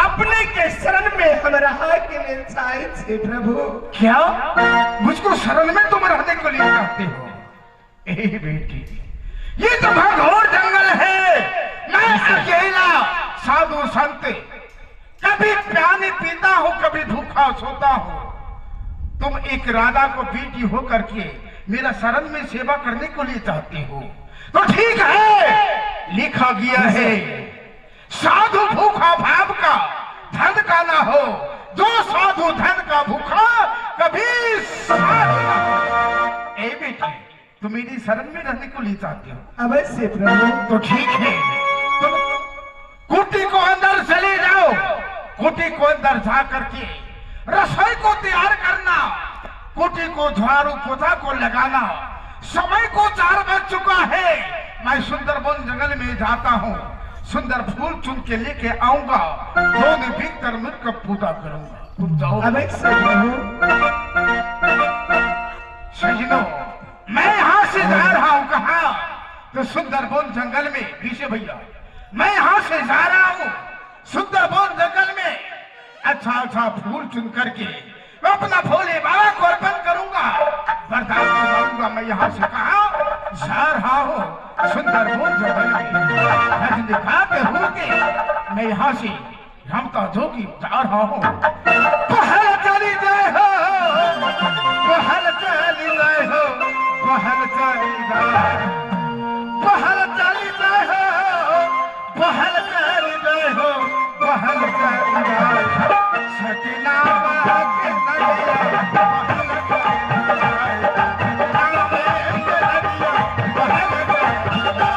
अपने के शरण में हम रहा के लिए चाहिए प्रभु। क्या मुझको शरण में तुम रहने को लिए चाहते हो? ए बेटी, ये तो घोर जंगल है, मैं अकेला साधु संत कभी पानी पीता हूँ, कभी भूखा सोता हूँ। तुम एक राधा को बेटी होकर के मेरा शरण में सेवा करने को लिए चाहती हो तो ठीक है, लिखा गया है साधु भूखा भाव का धन का ना हो, जो साधु धन का भूखा कभी साधु ना हो। ए बेटी, तुम मेरी शरण में रहने को ले चाहते हो? अवश्य प्रभु। तो ठीक है, तुम कुटी को अंदर चले जाओ। कुटी को अंदर जा करके रसोई को तैयार करना, कुटी को झाड़ू पोछा को लगाना। समय को 4 बज चुका है, मैं सुंदरबन जंगल में जाता हूँ, सुंदर फूल चुन के लेके आऊंगा, दोनों भीतर मिलकर पूजा करूंगा। तुम जाओ। सजनों, मैं यहाँ से जा रहा हूँ। कहा तो सुंदरबन जंगल में। पीछे भैया, मैं यहाँ से जा रहा हूँ सुंदरबन जंगल में, अच्छा अच्छा फूल चुन करके मैं अपना भोले बाबा को अर्पण करूंगा, बर्दाश्त करूंगा। मैं यहाँ से कहा जा रहा हूँ सुंदरबन जंगल में, दिखाते हुए मैं यहाँ से रमता जोगी जा रहा हूँ। पहल चली जाए हो, पहल चली जाए हो, पहल चली जाए, पहल चली जाए हो, पहल चली जाए हो, पहल चली जाए। सजना के नदिया, पहल चली जाए, के नदिया, पहल चली जाए।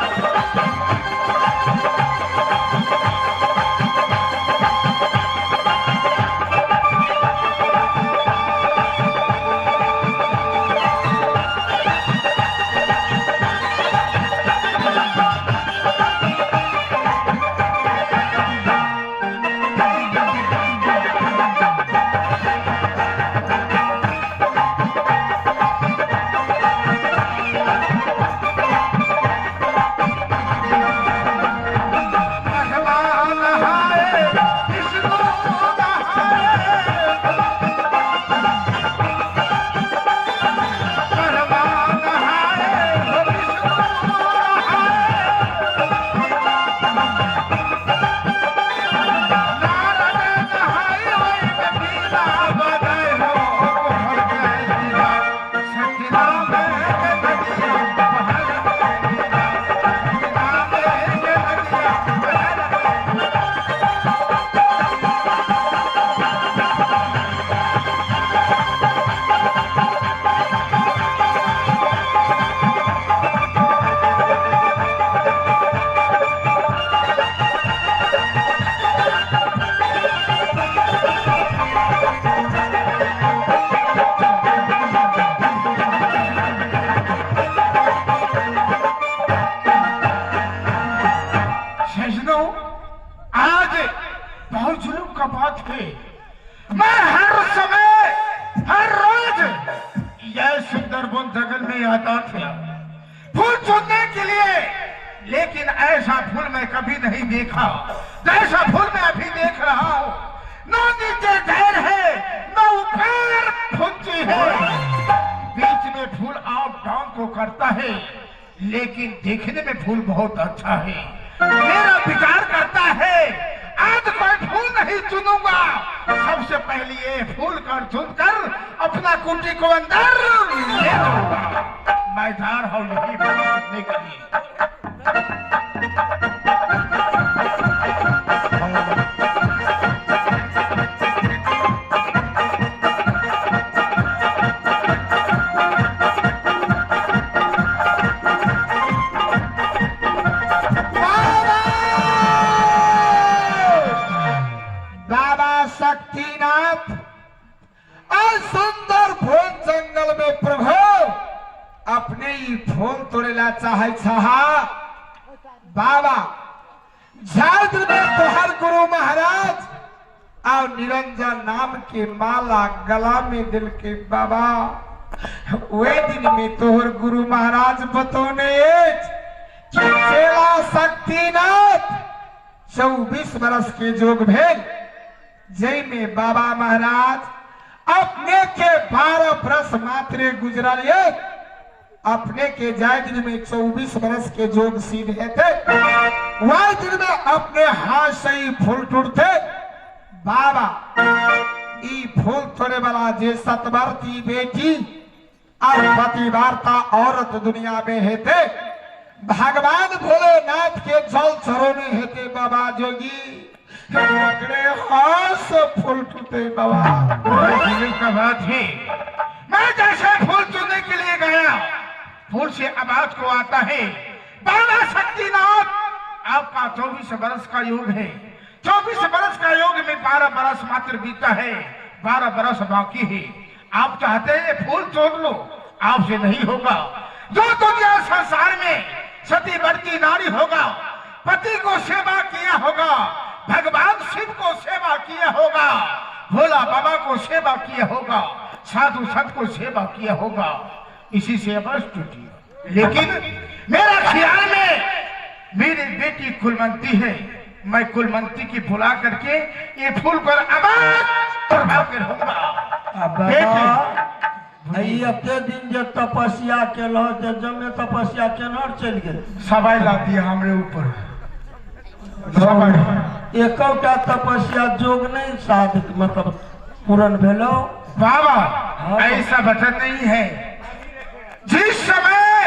मैं हर समय हर रोज यह सुंदरबन जंगल में आता था फूल चुनने के लिए, लेकिन ऐसा फूल मैं कभी नहीं देखा जैसा फूल मैं अभी देख रहा हूँ। न नीचे जहर है न ऊपर फुंची है, बीच में फूल अप डाउन को करता है, लेकिन देखने में फूल बहुत अच्छा है। मेरा विचार करता है आज कोई फूल नहीं चुनूंगा, सबसे पहले ये फूल कर चुनकर अपना कुंडी को अंदर ले जाऊंगा। मैं जा रहा हूँ यही फूल चुनने के लिए। शक्तिनाथ और सुंदर फूल जंगल में प्रभु अपने ही फूल तोड़ेला चाहे छहा। बाबा झारखंड में तोहर गुरु महाराज और निरंजन नाम के माला गला में दिल के बाबा, वे दिन में तोहर गुरु महाराज बतौने चेला शक्तिनाथ 24 बरस के जोग भेल, जय में बाबा महाराज अपने के 12 बरस मात्र गुजरल, अपने के जाय दिन में 24 बरस के जोग सीधे थे, वह दिन में अपने हाथ से ही फूल टूटते। बाबा ई फूल तोड़े वाला जे सतवर्ती बेटी और पतिवार्ता औरत दुनिया में हेते, भगवान भोलेनाथ के जल चरोने हेते बाबा जोगी। तो ओकरे हाथ से फूल टूटे बाबा। का बात है, मैं जैसे फूल चुनने के लिए गया, फूल से आवाज को आता है, बाबा शक्तिनाथ आपका 24 बरस का योग है, 24 बरस का योग में 12 बरस मात्र बीता है, 12 बरस बाकी है। आप चाहते हैं फूल तोड़ लो, आपसे नहीं होगा। जो दुनिया संसार में सती बढ़ती नारी होगा, पति को सेवा किया होगा, भगवान शिव को सेवा किया होगा, भोला बाबा को सेवा किया होगा, साधु संत को सेवा किया होगा, इसी से अवश्य टूटी। लेकिन मेरा ख्याल में मेरी बेटी कुलवंती है, मैं कुलवंती की बुला करके ये फूल पर आवाज कर होगा। एते दिन जे तपस्या केलहुँ, जे जमे तपस्या केलहुँ चलि गेल, सबाई लाती है हमरे ऊपर। एकोटा तपस्या जोग नहीं साध मतलब पूर्ण भेलो बाबा। ऐसा वचन नहीं है। जिस समय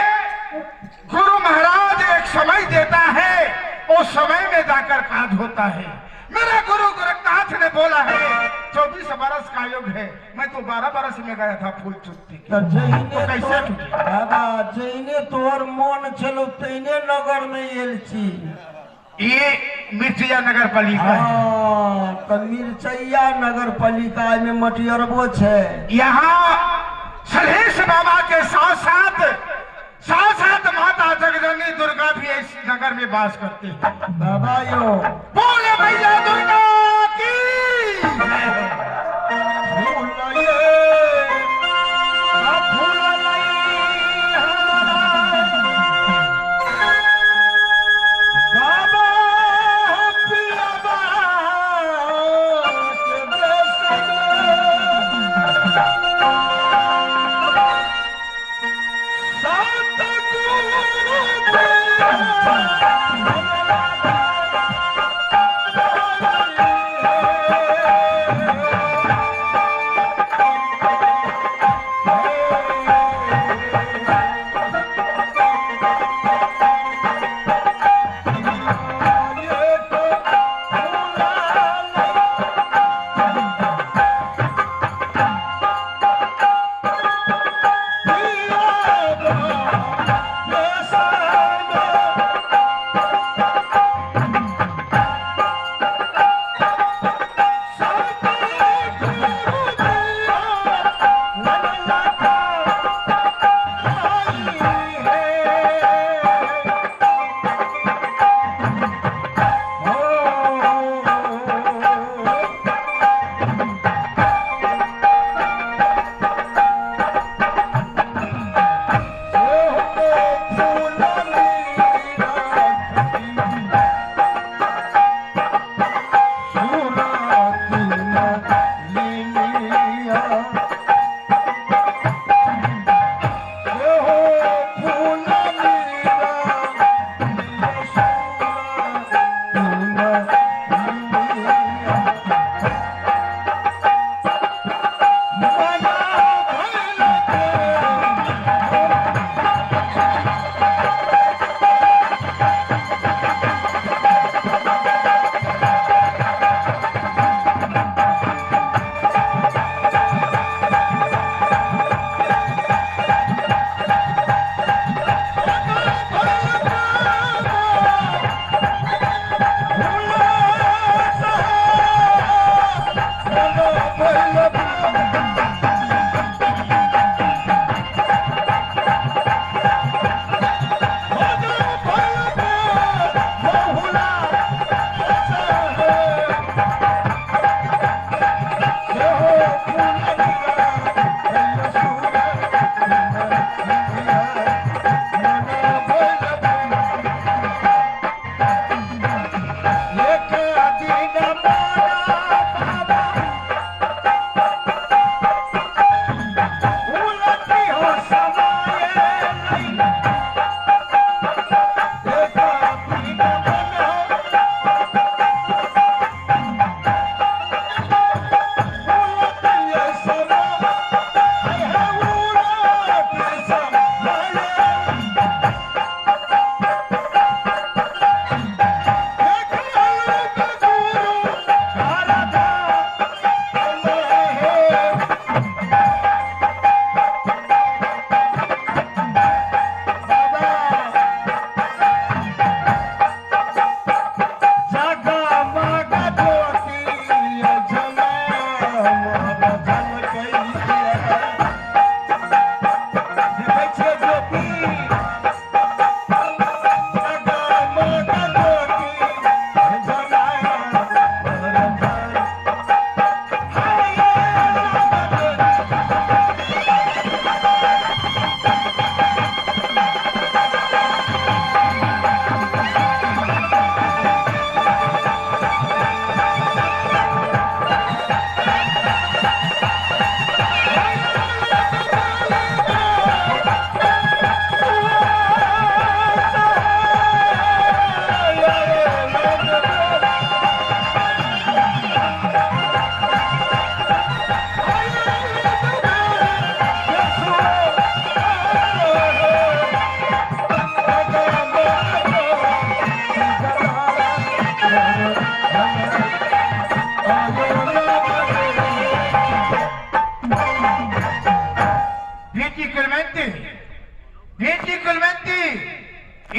गुरु महाराज एक समय देता है, उस समय में जाकर काज होता है। मेरा गुरु गोरखनाथ ने बोला है 24 बरस का योग है, मैं तो 12 बरस में गया था फूल चुनती। तो कैसे बाबा जैने तोहर मन छलो तेने नगर में आयल छी। ये मिर्चैया नगर पालिका है। तो मिर्चैया नगर पालिका में मटियरबो छे। यहाँ सलहेश बाबा के साथ साथ साथ साथ माता जगजननी दुर्गा भी इस नगर में वास करते हैं। बाबा यो बोले भैया दुर्गा की।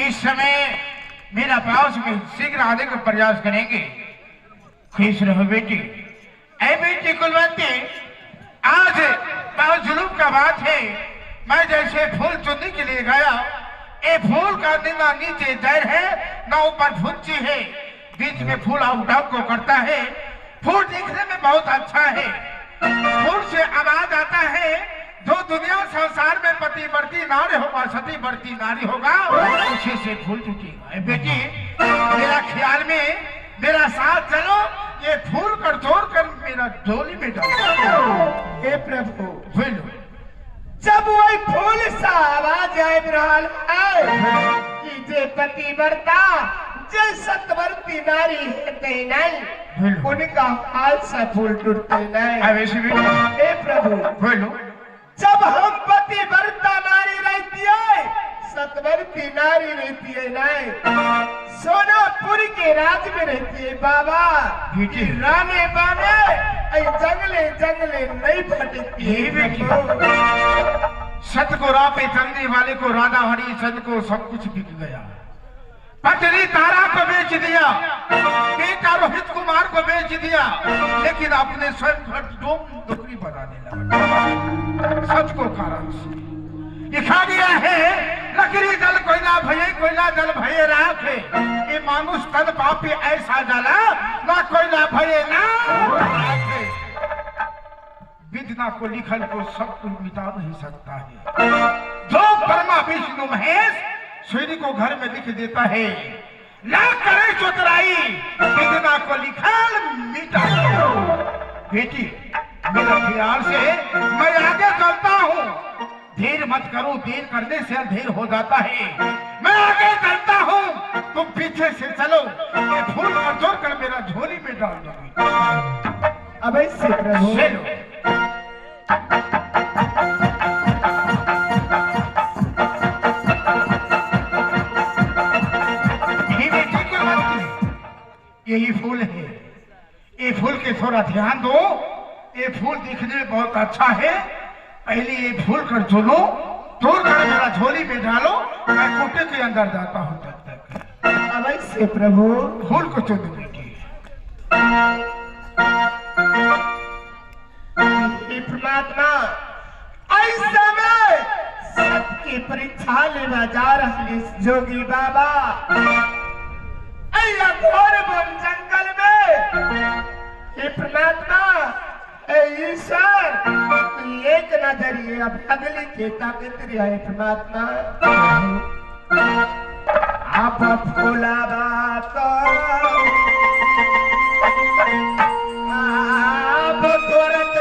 इस समय मेरा पास में शीघ्र आने का प्रयास करेंगे। खुश रहो बेटी। ऐ बेटी कुलवंती, आज बहुत जुलूम का बात है। मैं जैसे फूल चुनने के लिए गया, ये फूल का ना नीचे जड़ है ना ऊपर फुंची है, बीच में फूल आउट डाउन को करता है। फूल देखने में बहुत अच्छा है, फूल से आवाज आता है। जो दुनिया संसार में पति बढ़ती नारी होगा, सती बढ़ती नारी होगा, उसी से फूल टूटेगा। बेटी मेरा ख्याल में मेरा साथ चलो, ये फूल कर तोड़ कर मेरा डोली में डालो। हे प्रभु, बोलो। जब वही फूल सा आवाज आबि रहल है कि जे पति बढ़ता जे सतवर्ती नारी हेतै नहीं, उनका हाल से फूल टूटते नहीं। हे प्रभु, बोलो। जब हम पति बढ़ता नारी रहती है, सतवर्ती नारी रहती है नहीं, सोनापुर के राज में रहती है बाबा। राने बाने जंगले जंगले नहीं भटकती है। सत को राह पे चलने वाले को राधा हरि चंद को सब कुछ बिक गया। पत्नी तारा को बेच दिया, बेटा रोहित कुमार को बेच दिया, लेकिन अपने स्वयं घर नौकरी बनाने लगा। सच को कारण से लिखा गया है, लकड़ी जल कोयला भये, कोयला जल भये राख है। ये मानुष तन पापी ऐसा जला ना कोयला भये ना राख है। विधना को लिखल को सब कुछ मिटा नहीं सकता है। जो परमा विष्णु महेश सूर्य को घर में लिख देता है, ना करे चतुराई, विधना को लिखल मिटा। बेटी मेरा ख्याल से मैं आगे चलता हूँ, देर मत करो, देर करने से अंधेर हो जाता है। मैं आगे चलता हूँ, तुम पीछे से चलो, ये फूल को तोड़ कर मेरा झोली में डाल दो। अवश्य प्रभु। चलो। यही फूल है, ये फूल के थोड़ा ध्यान दो। ये फूल दिखने में बहुत अच्छा है। पहले ये फूल कर चुनो, तोड़ कर मेरा झोली में डालो, मैं कोटे के अंदर जाता हूँ तब तक। अवश्य प्रभु। फूल को चुन बेटी। परमात्मा ऐसा में सबकी परीक्षा लेना जा रहे जोगी बाबा। घोर वन जंगल में हे परमात्मा, ईश्वर एक नजरिए अब अगली के ताकत है परमात्मा। आप फूला बात आप तुरंत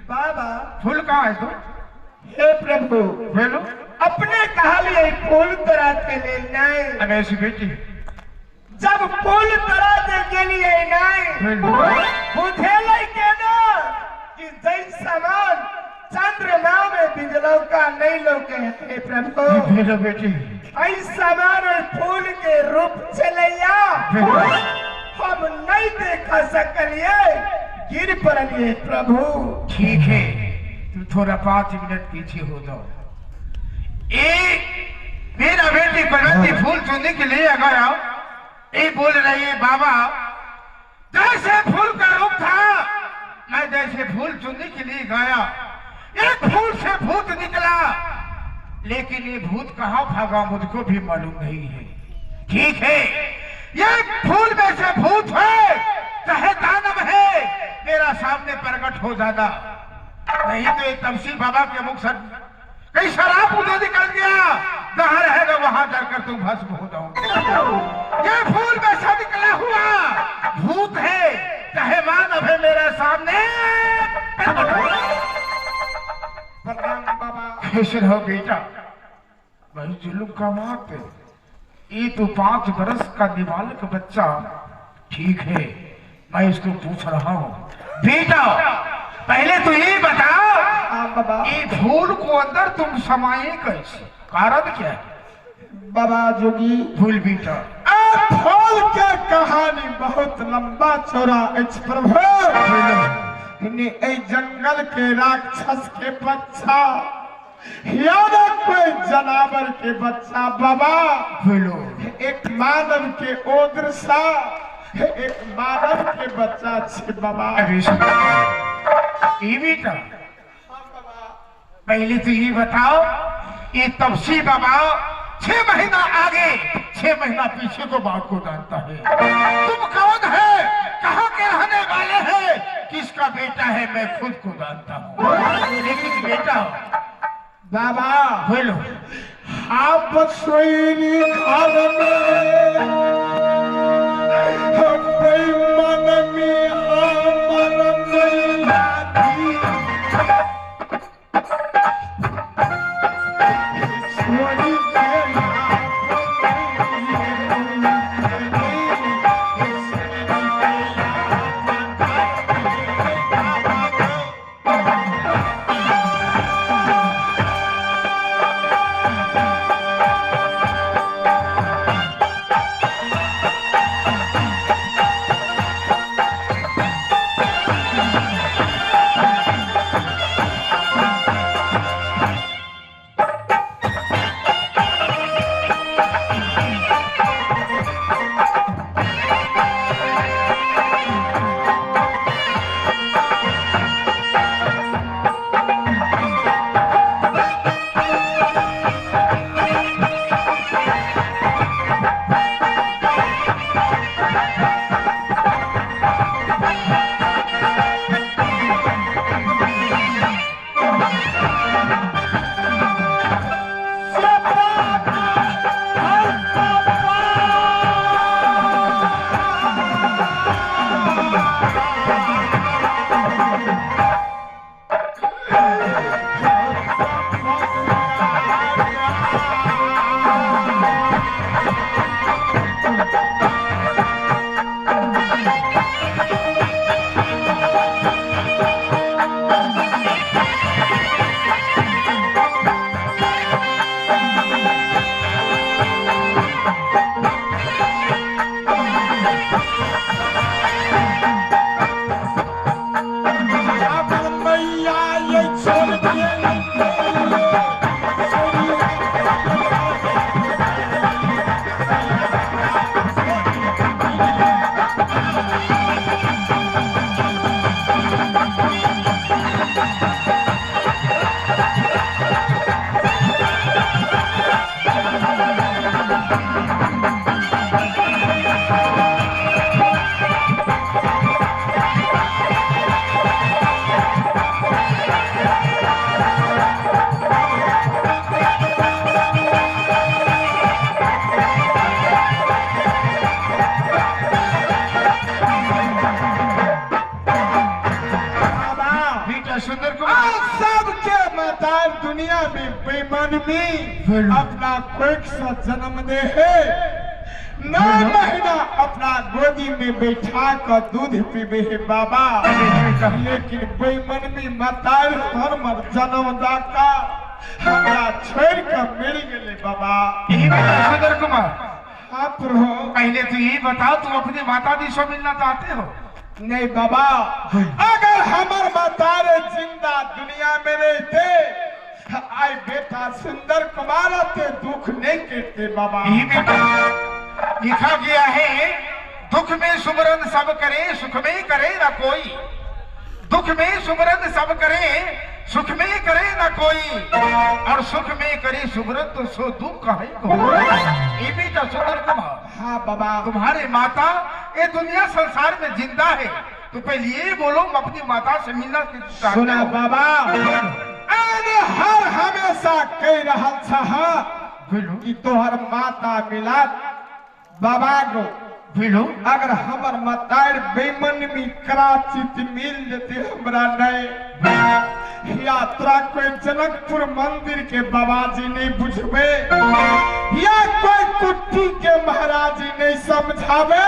बाबा फूल कहाँ है तू? हे प्रभु बोलो। अपने कहलिए फूल तोड़ा के लेल नहीं। अरे ऐसी बेटी जब फूल तोड़ा के गेलिए नहीं बुझेलै के ना कि जै समान चंद्रमा में बिजलौका नहीं लौके। हे प्रभु बोलो बेटी। ऐ समान फूल के रूप चलैया हम नहीं देखा सकलिए, गिर पड़लिए प्रभु। ठीक है, तुम थोड़ा 5 मिनट पीछे हो जाओ। एक मेरा बेटी बलवंती फूल चुनने के लिए गया, ये बोल रही है बाबा जैसे फूल का रूप था मैं जैसे फूल चुनने के लिए गया, एक फूल से भूत निकला, लेकिन ये भूत कहाँ भागा मुझको भी मालूम नहीं है। ठीक है, ये फूल में से भूत है चाहे दानव है, मेरा सामने प्रकट हो जाना, नहीं तो एक तमसी बाबा के मुख से कहीं शराब उधर निकल गया, जहां रहेगा वहां जाकर तुम भस्म हो जाओगे। ये फूल में से निकला हुआ भूत है चाहे मानव है, मेरा सामने प्रकट हो। प्रणाम बाबा। खुश रहो बेटा। भाई जुलुम का मौत, ये तो 5 बरस का नाबालिग बच्चा। ठीक है, मैं इसको पूछ रहा हूँ बेटा, पहले तो ये बताओ बाबा ये फूल को अंदर तुम समाये कैसे, कारण क्या है? बाबा जोगी फूल बेटा फूल के कहानी बहुत लंबा चौड़ा अछि प्रभु। जंगल के राक्षस के बच्चा याद कोई जानवर के बच्चा बाबा बोलो, एक मानव के ओद्र सा एक मानव के बच्चा छे बाबा। ये बेटा पहले तो ये बताओ, ये तपसी बाबा 6 महीना आगे 6 महीना पीछे को बात को जानता है। तुम कौन है, कहाँ के रहने वाले हैं, किसका बेटा है, मैं खुद को जानता हूँ। लेकिन बेटा बाबा बोलो, आप सोई घर में मन में अमर Thank सुंदर कुमार, सबके माता दुनिया में बेईमान में अपना कोख से जन्म दे है, 9 महीना अपना गोदी में बैठा कर दूध पीबे है बाबा, लेकिन बेईमान में माता हमर जन्मदाता हमरा छोड़ कर मिल गए बाबा। यही बेटा सुंदर कुमार, आप रहो। पहले तो यही बताओ, तुम अपनी माता जी से मिलना चाहते हो? नहीं बाबा, अगर हमर माता जिंदा दुनिया में रहते आई बेटा सुंदर कुमार ते दुख नहीं करते बाबा। यही बेटा लिखा गया है, दुख में सुमरन सब करे, सुख में करे ना कोई। दुख में सुमरन सब करे, सुख में करे ना कोई, और सुख में करे सुमरन तो सो दुख कहे को। ये बेटा सुंदर कुमार, हाँ बाबा, तुम्हारे माता ये दुनिया संसार में जिंदा है, तो पहले ये बोलो अपनी माता से मिलना। सुना बाबा, अरे हर हमेशा कह रहा छा कि तोहर माता मिला बाबा को। अगर हमर माता बेईमान में कराची मिल जते हमरा नहीं, यात्रा कोई जनकपुर मंदिर के बाबाजी नहीं बुझबे, या कोई कुट्टी के महाराज जी नहीं समझावे।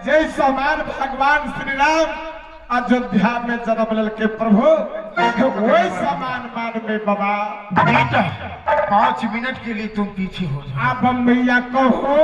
जय समान भगवान श्री राम अयोध्या में जन्म लल के प्रभु, वही समान मान में बाबा। बेटा 5 मिनट के लिए तुम पीछे हो जाओ। आप भैया कहो।